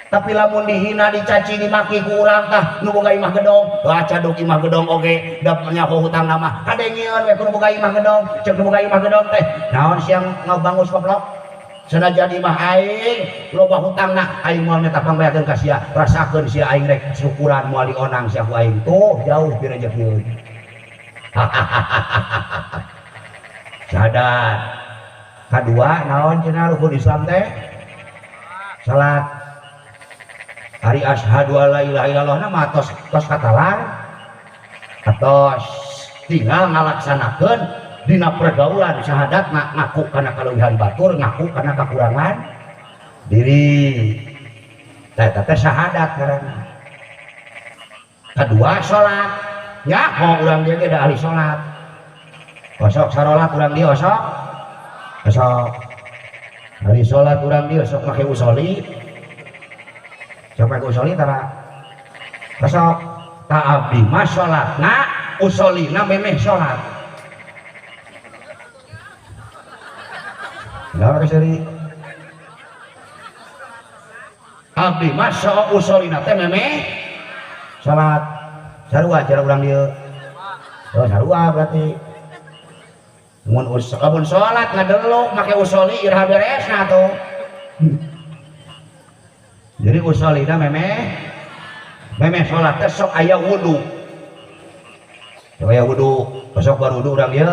tapi lamun dihina dicaci dimaki ku urang tah nu boga imah gedong caduk imah gedong oge da nyaho hutang nama kadengeun we ku nu boga imah gedong ceuk nu boga imah gedong teh naon siang ngabangus goblok sanajan imah aing loba hutangna aing moal meta pangbayakeun ka sia rasakeun sia aing rek syukuran moal dionang sia ku aing tuh jauh bi rejeki syahadat kadua naon cenah rukun Islam teh salat ari asyhadu alla ilaha illallah na mah tos tos katalar atos tinggal ngalaksanakeun dina pergaulan syahadat ngaku kana kaleuwihan batur ngaku kana kakurangan diri eta teh syahadat ngaranna kadua salat nyaho urang dieu ge da ahli salat osok sarolat urang dieu osok osok hari sholat urang dieu sok make usoli sok make usoli tara osok ta abdi mah salatna usolina memeh salat kenapa keseri abdi mah sok usolina teh memeh salat sarua cara urang dieu oh sarua berarti mun lamun salat ngadelok make usoli iraha beresna tuh. Jadi usolina memeh memeh salat teh sok aya wudu. Sok aya wudu, sok baru wudu urang dieu.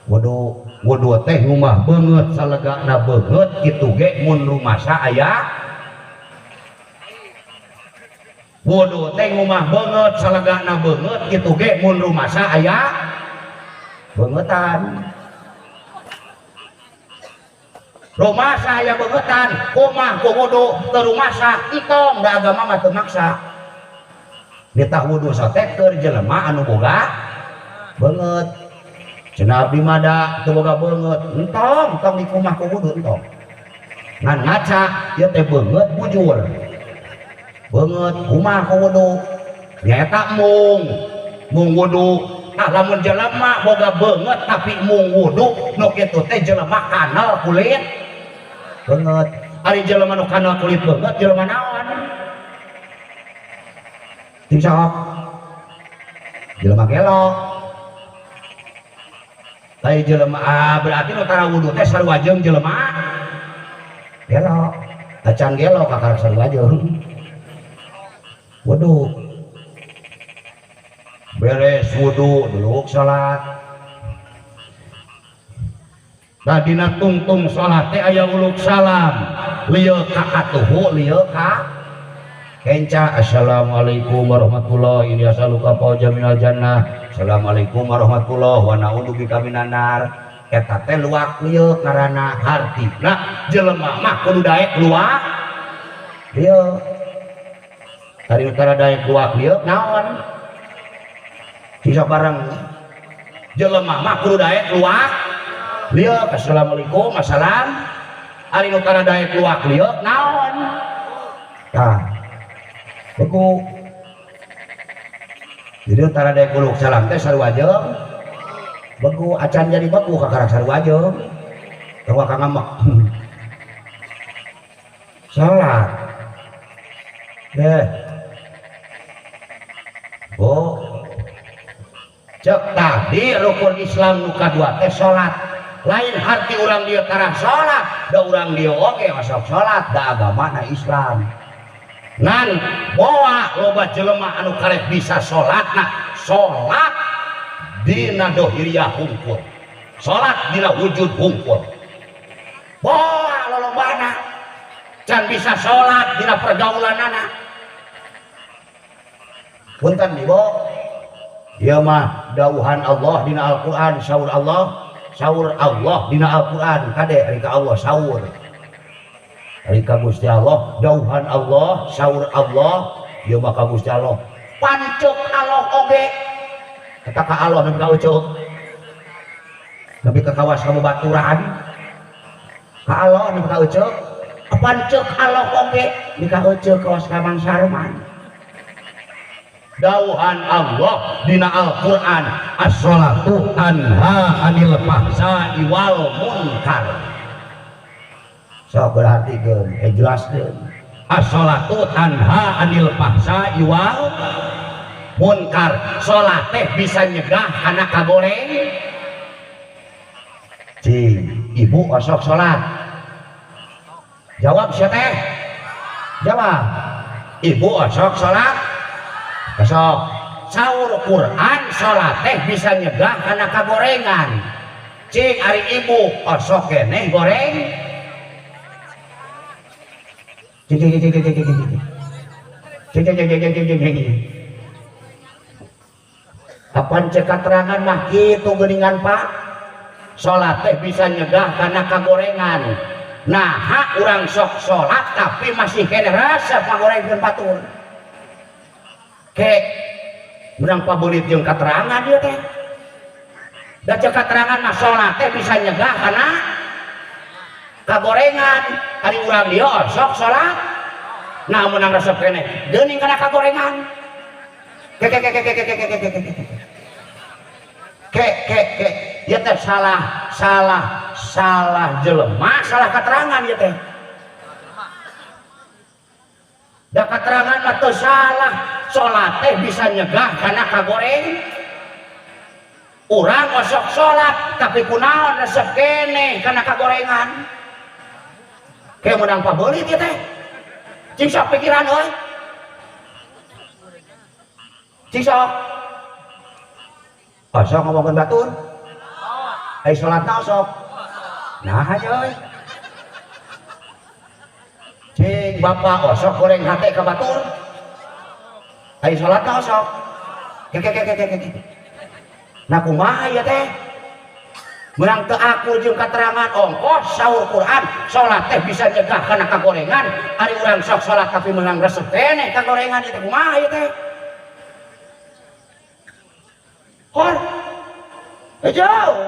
Wudu, wudu teh ngumah beungeut salegana beungeut kitu ge mun rumasa aya. Wudu teh ngumah beungeut salegana beungeut kitu ge mun rumasa aya beungetan rumasa aya beungetan kumah ku wudu teu rumasa entong da agama mah teu maksa nitah wudu sote keur jelema anu boga beungeut cenah abdi mah da teu boga beungeut entong tong dikumah ku wudu entong ngan ngaca ieu teh beungeut bujur beungeut kumah ku wudu nyaeta mung mung wudu. Nah lamun jelema boga beungeut tapi mung wudu nu kitu teh jelema kanal kulit beungeut. Ari jelema nu kanal kulit beungeut jelema naon? Ting sok jelema gelo. Lain jelema berarti nu tara wudu teh sarua jeung jelema gelo. Acan gelo kakara sarua jeung wudu. Beres wudu duluk salat. Tadina tungtung salat teh aya uluk salam. Lieu ka katuhu lieu ka kenca. Assalamualaikum warahmatullahi ini asaluka fauja minal jannah. Assalamualaikum warahmatullahi wa na'udzubika minan nar. Eta teh luak lieu ngaranna hartina jelema mah kudu daek luak lieu. Tadi utara daek luak lieu naon? Bisa bareng jelema mah kudu daek luak lieu. Assalamualaikum assalam. Ari nu tara daek luak lieu naon tah begu. Jadi tara daek uluk salam teh sarua jeung begu acan jadi begu kakarak sarua jeung tong ka ngamek salat deh. Oh cek tadi rukun Islam nu kadua teh salat. Lain hati urang dieu tara salat Da urang dieu oge osok salat da agamana Islam. Ngan boa loba jelema anu karek bisa salatna, salat dina dohiriah hungkul. Salat dina wujud hungkul. Boa lolobana can bisa salat dina pergaulanana. Punten ibu, ieu mah dawuhan Allah dina Al-Qur'an, saur Allah, saur Allah dina Al-Qur'an, kade ari ka Allah saur. Ari ka Gusti Allah, dawuhan Allah, saur Allah, ieu mah ka Gusti Allah. Pancuk Allah oge. Kata ka Allah nepi ka ucuk. Nepi ka kawas ka babaturan. Ka Allah nepi ka ucuk. Pancuk Allah oge nepi ka ucuk kawas ka Mang Sarman. Dawuhan Allah dina Al-Qur'an, as-sholatu anha anil fahsya'i wal munkar. Sok perhatikeun, jelaskeun. As-sholatu anha anil fahsya'i wal munkar. Salat teh bisa nyegah kana kagoreng. Cing, ibu osok salat. Jawab sia teh. Jawab. Ibu osok salat. Besok saur Quran salat teh bisa nyegah kana kagorengan. Cing ari ibu osok keneh goreng. Cing cing cing cing cing cing cing cing cing cing cing cing. Kapan cek katerangan mah kitu geuningan Pak. Salat teh bisa nyegah kana kagorengan. Nah, hak urang sok salat tapi masih keneh resep ngagorengkeun batur. Ke menang pabelit jeung katerangan ieu teh. Da cek katerangan mah salat teh bisa nyegah kana kagorengan. Ari urang dieu sok salat nah menang resep keneh geuning kana kagorengan. Ke ke ke ke ke ke ke ke ke ke ke ke ieu teh salah salah salah jelema salah katerangan ieu teh. Da katerangan mah teu salah. Salat teh bisa nyegah kana kagoreng. Urang osok salat tapi kunaon resep keneh kana kagorengan. Kayak menang pabelit ieu teh. Cing sok pikiran euy. Cing sok. Osok ngomongkeun batur. Ai salatna osok. Nah euy. Cing bapak osok goreng hate ka batur. Ai salatna osok. Ke ke ke ke ke. Nah kumaha ieu teh? Menang teu akur jeung katerangan ongkos saur Quran, salat teh bisa nyegah kana kagorengan. Ari urang sok salat tapi menang resep keneh kagorengan ieu teh kumaha ieu teh? Hor. Jauh.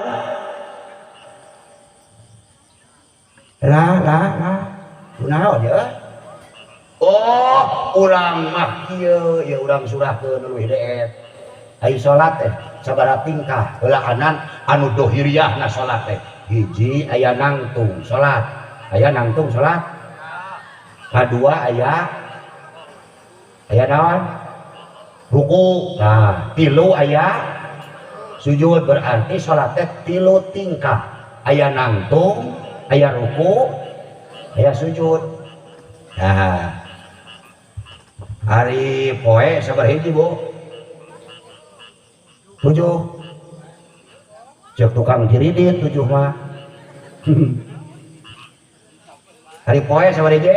Lah lah lah. Kunaon ya? Oh, urang mah kieu ya urang surahkeun leuwih deet. Ai salat teh sabaraha tingkah heulaanan anu dohiriahna salat teh. Hiji aya nangtung salat. Aya nangtung salat. Kadua aya aya naon? Ruku. Nah, tilu aya sujud, berarti salat teh tilu tingkah. Aya nangtung, aya ruku, aya sujud. Nah, hari poe sabaraha hiji Bu? 7. Cek tukang kiridit 7 mah. Hari poe sabaraha hiji?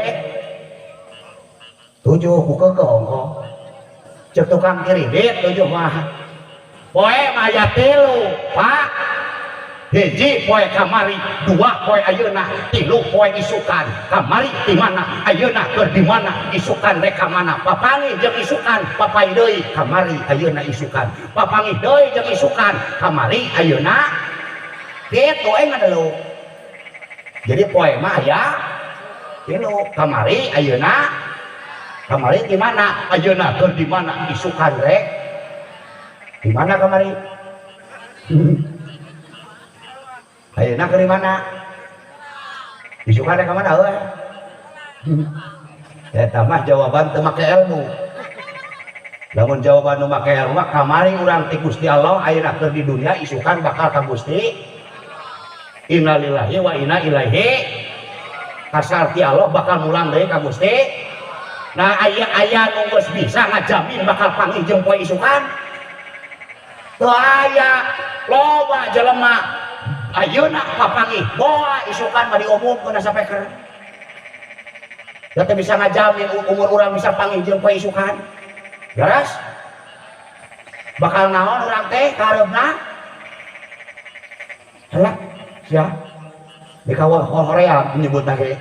7 ku keukeuh ongkoh. Cek tukang kiridit 7 mah. Poe mah aya 3, Pak. Hiji poe kamari, 2 poe ayeuna, 3 poe isukan. Kamari di mana, ayeuna keur di mana, isukan rek ka mana. Papanggih jeung isukan, papai deui kamari ayeuna isukan. Papanggih deui jeung isukan, kamari ayeuna. Kitu we ngadeluk. Jadi poe mah aya 3, kamari ayeuna, kamari di mana, ayeuna keur di mana, isukan rek di mana kamari. Ayeuna keur di mana? Isukan rek ka mana euy? Eta mah jawaban teu make ilmu. Lamun jawaban nu make ilmu mah kamari urang ti Gusti Allah, ayeuna keur di dunia isukan bakal ka Gusti. Innalillahi wa inna ilaihi. Kasal ti Allah bakal mulang deui ka Gusti. Nah aya-aya nu geus bisa ngajamin bakal panggih jeung poe isukan. Teu aya, loba jelema ayeuna papanggih moal isukan mah diumumkeun sapeker. Da teu bisa ngajamin umur urang bisa panggih jeung poe isukan. Beres? Bakal naon urang teh kareupna? Halah, sia. Di kawah hoream menyebutna ge.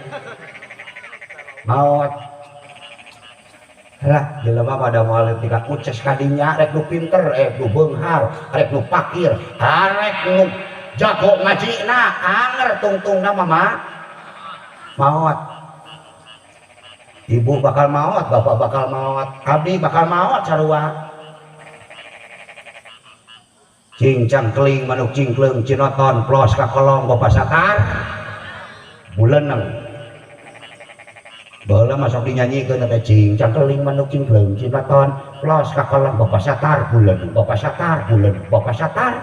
Maot. Halah, jelema pada moal tingkat uces kadinya rek nu pinter, rek nu beunghar, rek nu pakir, rek nu jago ngajina, anger tungtungna mah maot. Ibu bakal maot, bapak bakal maot, abdi bakal maot sarua. Cincang keling manuk cingkleung cinoton plos ka kolong bapak satar buleneng. Baheula masuk dinyanyikeun teh cincang keling manuk cingkleung cinoton plos ka kolong bapak satar buleneng, bapak satar buleneng, bapak satar.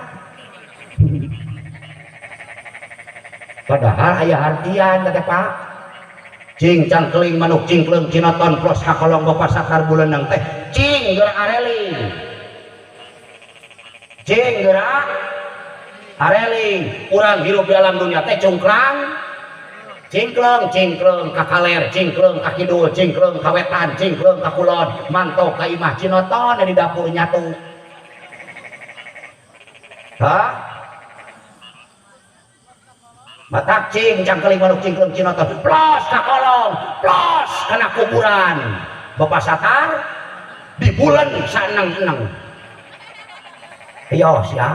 Padahal aya artian teh Pak. Cincang keling manuk cingkleung cinoton plos ka kolong bapak satar buleneng teh cing geura areling. Cing geura areling, urang hirup di alam dunia teh cungkrang cingkleung, cingkleung ka kaler, cingkleung ka kidul, cingkleung ka wetan, cingkleung ka kulon, mantok ka imah cinoton di dapur nyatu. Hah? Matak cing cangkeling manuk cingkleung cinoton plos ka kolong, plos kana kuburan. Bapak satar di bulan saeneng-eneng. Ayo sia.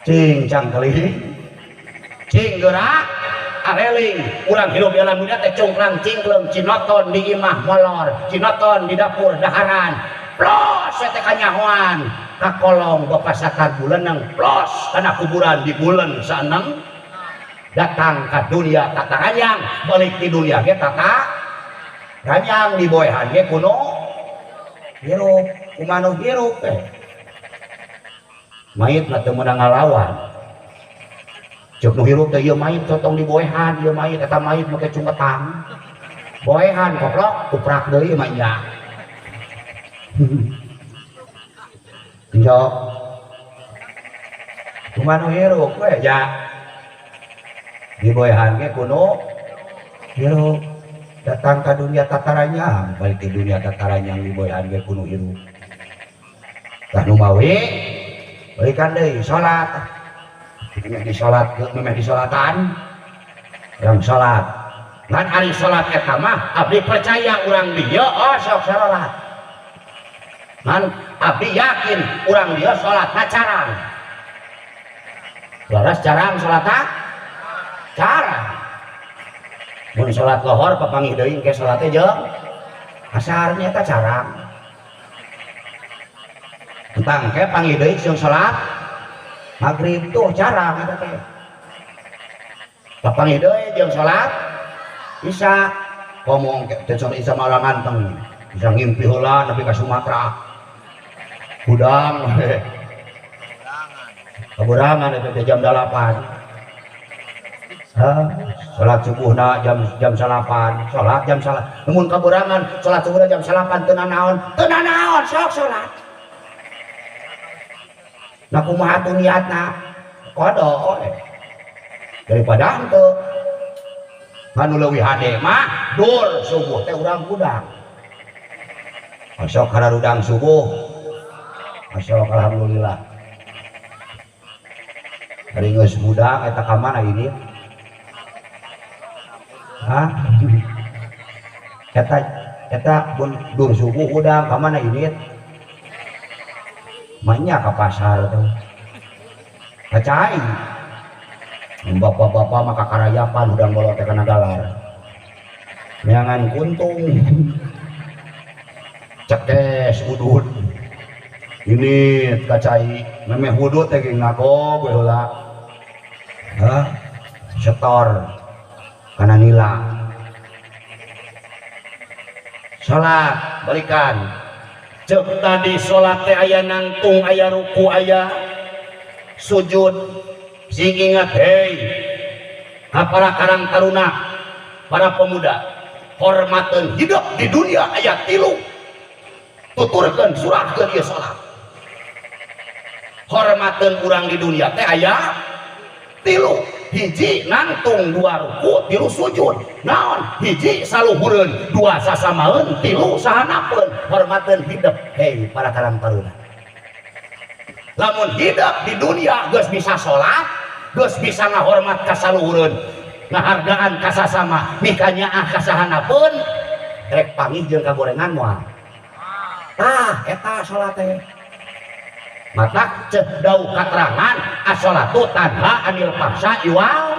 Cing cangkeling, cing geura areling, urang hirup di alam dunia teh cungkrang cingkleung cinoton di imah molor, cinoton di dapur daharan. Plos teh kanyahoan ka kolong bapak satar buleneng, plos kana kuburan di bulan saeneng. Datang ka dunia tata ranyang, balik di dunia ge tata ranyang diboehan ge kuno hirup, kumano hirup teh. Mayit mah teu meunang ngalawan. Ceuk nu hirup teh ieu mayit tong diboehan, ieu mayit eta mayit make cungketang. Boehan koplok kuprak deui mah nya. Njok. Kumano hirup we ya. Diboehan ge kuno hirup. Datang ke dunia tataranyang, balik di dunia tataranyang diboehan ge kuno hirup. Tah nu mawi balikan deui salat. Memeh di salat, memeh di salatan. Urang salat. Ngan ari salat eta mah abdi percaya urang dieu oh sok salat. Ngan abdi yakin urang dieu salatna carang. Laras carang salatna? Carang. Mun salat lohor papanggih deui engke salate jeung asar nya eta carang. Entang ke panggih deui jeung salat maghrib tuh carang eta teh. Papanggih deui jeung salat isya. Ngomong teh salat isya malah nganteng. Bisa ngimpi heula nepi ka Sumatera. Hudang. Kaburangan eta teh jam 8. Hah? Salat subuhna jam 8, salat jam 9. Mun kaburangan salat subuhna jam 8 teu nanaon, teu nanaon sok salat. Nah kumaha tuh niatna? Kodo daripada henteu. Anu leuwih hade mah dur subuh teh urang hudang. Sok hararudang subuh. Sok alhamdulillah. Ari geus hudang eta ka mana ini? Hah? Eta dur subuh hudang ka mana ini? Manya ka pasar tuh. Kacai. Bapak-bapak mah kakarayapan hudang bolot teh kana galar. Neangan kuntung. Cekes udud. Ini kacai memeh wudud teh geuning ngagog we heula. Hah? Setor kana nila. Salat balikan. Ceuk tadi salat teh aya nangtung, aya ruku, aya sujud. Sing ingat, hei, Ka para karang taruna, para pemuda, hormateun hidup di dunia aya 3. Tuturkeun surahkeun ieu salat. Hormateun urang di dunia teh aya 3. Hiji nangtung 2 ruku, 3 sujud. Naon? Hiji saluhureun, 2 sasamaeun, 3 sahanapeun. Hormateun hidup hei para karang taruna. Lamun hidup di dunia geus bisa salat, geus bisa ngahormat ka saluhureun, ngahargaan ka sasama, mikanyaah ka sahanapeun, rek panggih jeung kagorengan moal. Tah eta salat teh. Matak ceuh dauh katerangan as-sholatu tanha anil fahsya wal.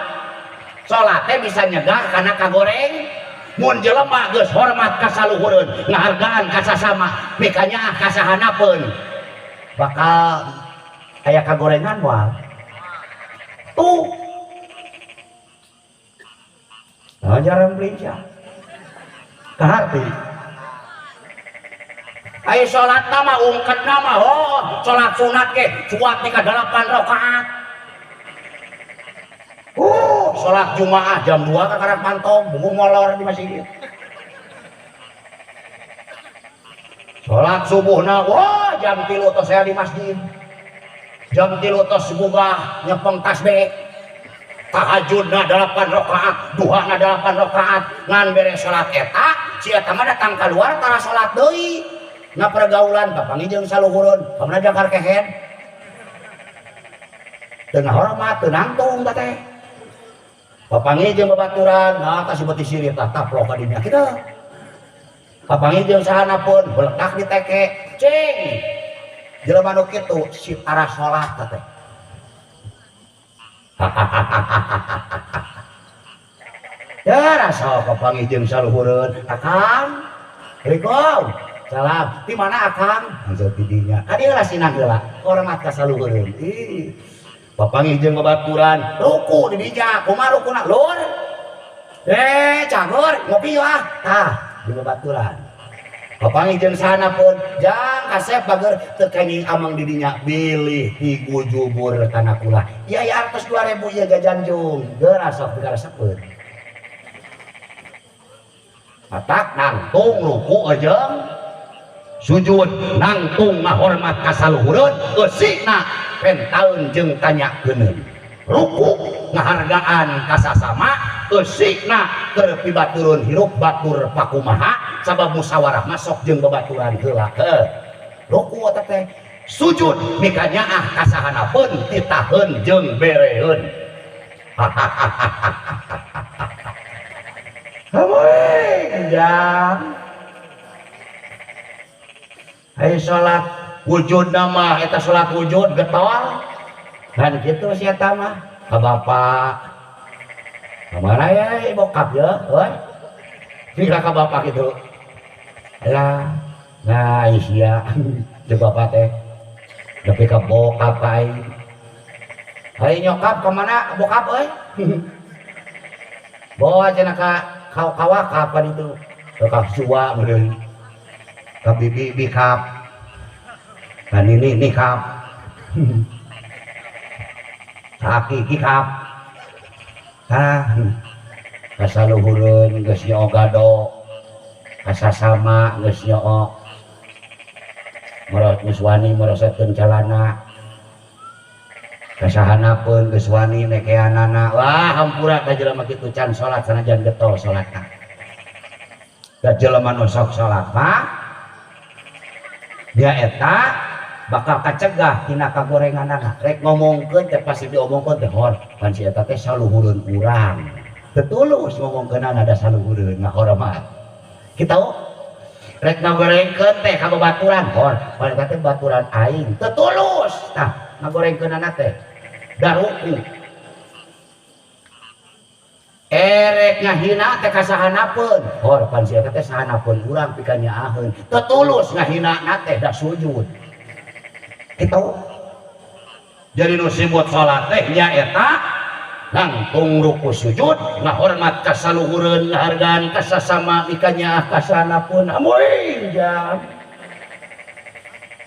Salat teh bisa nyegah kana kagoreng. Mun jelema geus hormat ka saluhureun, ngahargaan ka sasama, mikanyaah ka sahanapeun, bakal aya kagorengan moal. Tuh. Nah, jarang belincah. Kaharti. Ayo sholat nama ungket nama, oh sholat sunat ke cuat nih ke 8 rakaat. Sholat jumaah jam 2 ke karang pantong, bumbu molor di masjid. Sholat subuh na, wah jam 3 tos saya di masjid. Jam 3 tos bugah nyepeng tasbih. Tahajud na 8 rakaat, duha na 8 rakaat, ngan beres sholat eta, si eta mah datang keluar tara sholat deui. Na pergaulan papanggih jeung saluhureun, pamana jangkar kehed. Teu ngahormat, teu nangtung teh teh. Papanggih jeung babaturan, nah tah si beuti sirit tah taplok ka dinya kitu. Papanggih jeung sahanapeun, beletak di teke, cing. Jelema nu kitu si tara salat teh. Ya rasa papanggih jeung saluhureun, Akang. Assalamualaikum. Salam. Di mana Akang? Hansel di dinya. Ka dieu lah sinang heula. Hormat ka saluhureun. Ih. Papanggih jeung babaturan, ruku di dinya. Kumaha rukuna? Lur. Cageur, ngopi yeuh ah. Tah, jeung babaturan. Papanggih jeung sahanapeun, jang kasep bager teu kenging amang di dinya bilih digujubur kana kula. Ieu aya artos 2000 ieu jajan jung. Geura sok dikaresepeun. Matak nangtung ruku jeung sujud, nangtung ngahormat ka saluhureun, eusina pentaeun jeung tanyakeun. Ruku ngahargaan ka sasama, eusina keur pibaturun hirup batur pakumaha sabab musyawarah masuk jeung babaturan heula. Heuh. Ruku eta teh sujud mikanyaah ka sahanapeun titaheun jeung bereun. Hamoy jang. Ayo salat wujud nama eta salat wujud getol. Kan kitu si eta mah ka bapak. Kamana ya bokap ya, euy. Jika ka bapak kitu. Lah, nah sia jeung bapak teh. Nepi ka bokap ka aing. Ari nyokap ka mana bokap euy? Bawa cenah ka kawakap kan itu. Ka sua meureun. Ka bibi bikap. Ka nini nikap. Ka aki kikap. Tah ka saluhureun geus nyoo gado. Ka sasama geus nyoo. Merot geus wani merosetkeun calana. Ka sahanapeun geus wani nekeanana. Wah hampura ka jelema kitu can salat sanajan getol salatna. Da jelema nu sok salat mah dia eta bakal kacegah tina kagorenganana. Rek ngomongkeun teh pasti diomongkeun teh hor pan si eta teh saluhureun urang. Teu tulus ngomongkeunana da saluhureun ngahormat. Kitu rek ngagorengkeun teh ka babaturan hor pan eta teh baturan aing. Teu tulus tah ngagorengkeunana teh da ruku. Erek ngahina teh ka sahanapeun hor pan si eta teh sahanapeun urang pikeun nyaaheun. Teu tulus ngahina teh da sujud. Kitu. Jadi nu sibut salat teh nyaeta nangtung ruku sujud ngahormat ka saluhureun ngahargaan ka sasama mikanyaah ka sahanapeun. Amoy jam.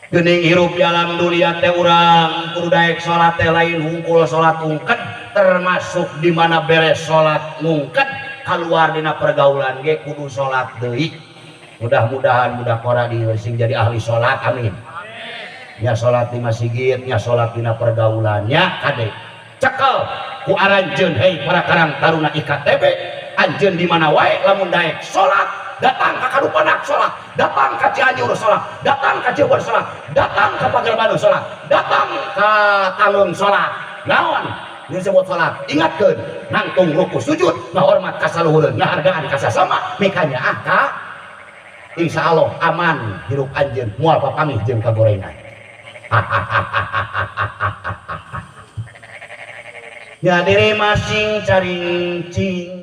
Geuning hirup di alam dunia teh urang kudu daek salat teh lain hungkul salat ungket Termasuk di mana beres salat ngungket keluar dina pergaulan ge kudu salat deui. Mudah-mudahan budak ora di sing jadi ahli salat, amin. Nya salat di masjid, nya salat dina pergaulannya kade. Cekel ku aranjeun hei para karang taruna IKTB, anjeun di mana wae lamun daek salat, datang ka Kadupanak salat, datang ka Cianjur salat, datang ka Cirebon salat, datang ka Pagar Bandung salat, datang ka Talun salat. Naon disebut salat? Ingatkeun nangtung ruku sujud, ngahormat ka saluhureun, ngahargaan ka sasama, mikanya ah ka insyaallah aman hirup anjeun, moal papanggih jeung kagorengan. Ya diri masing carincing.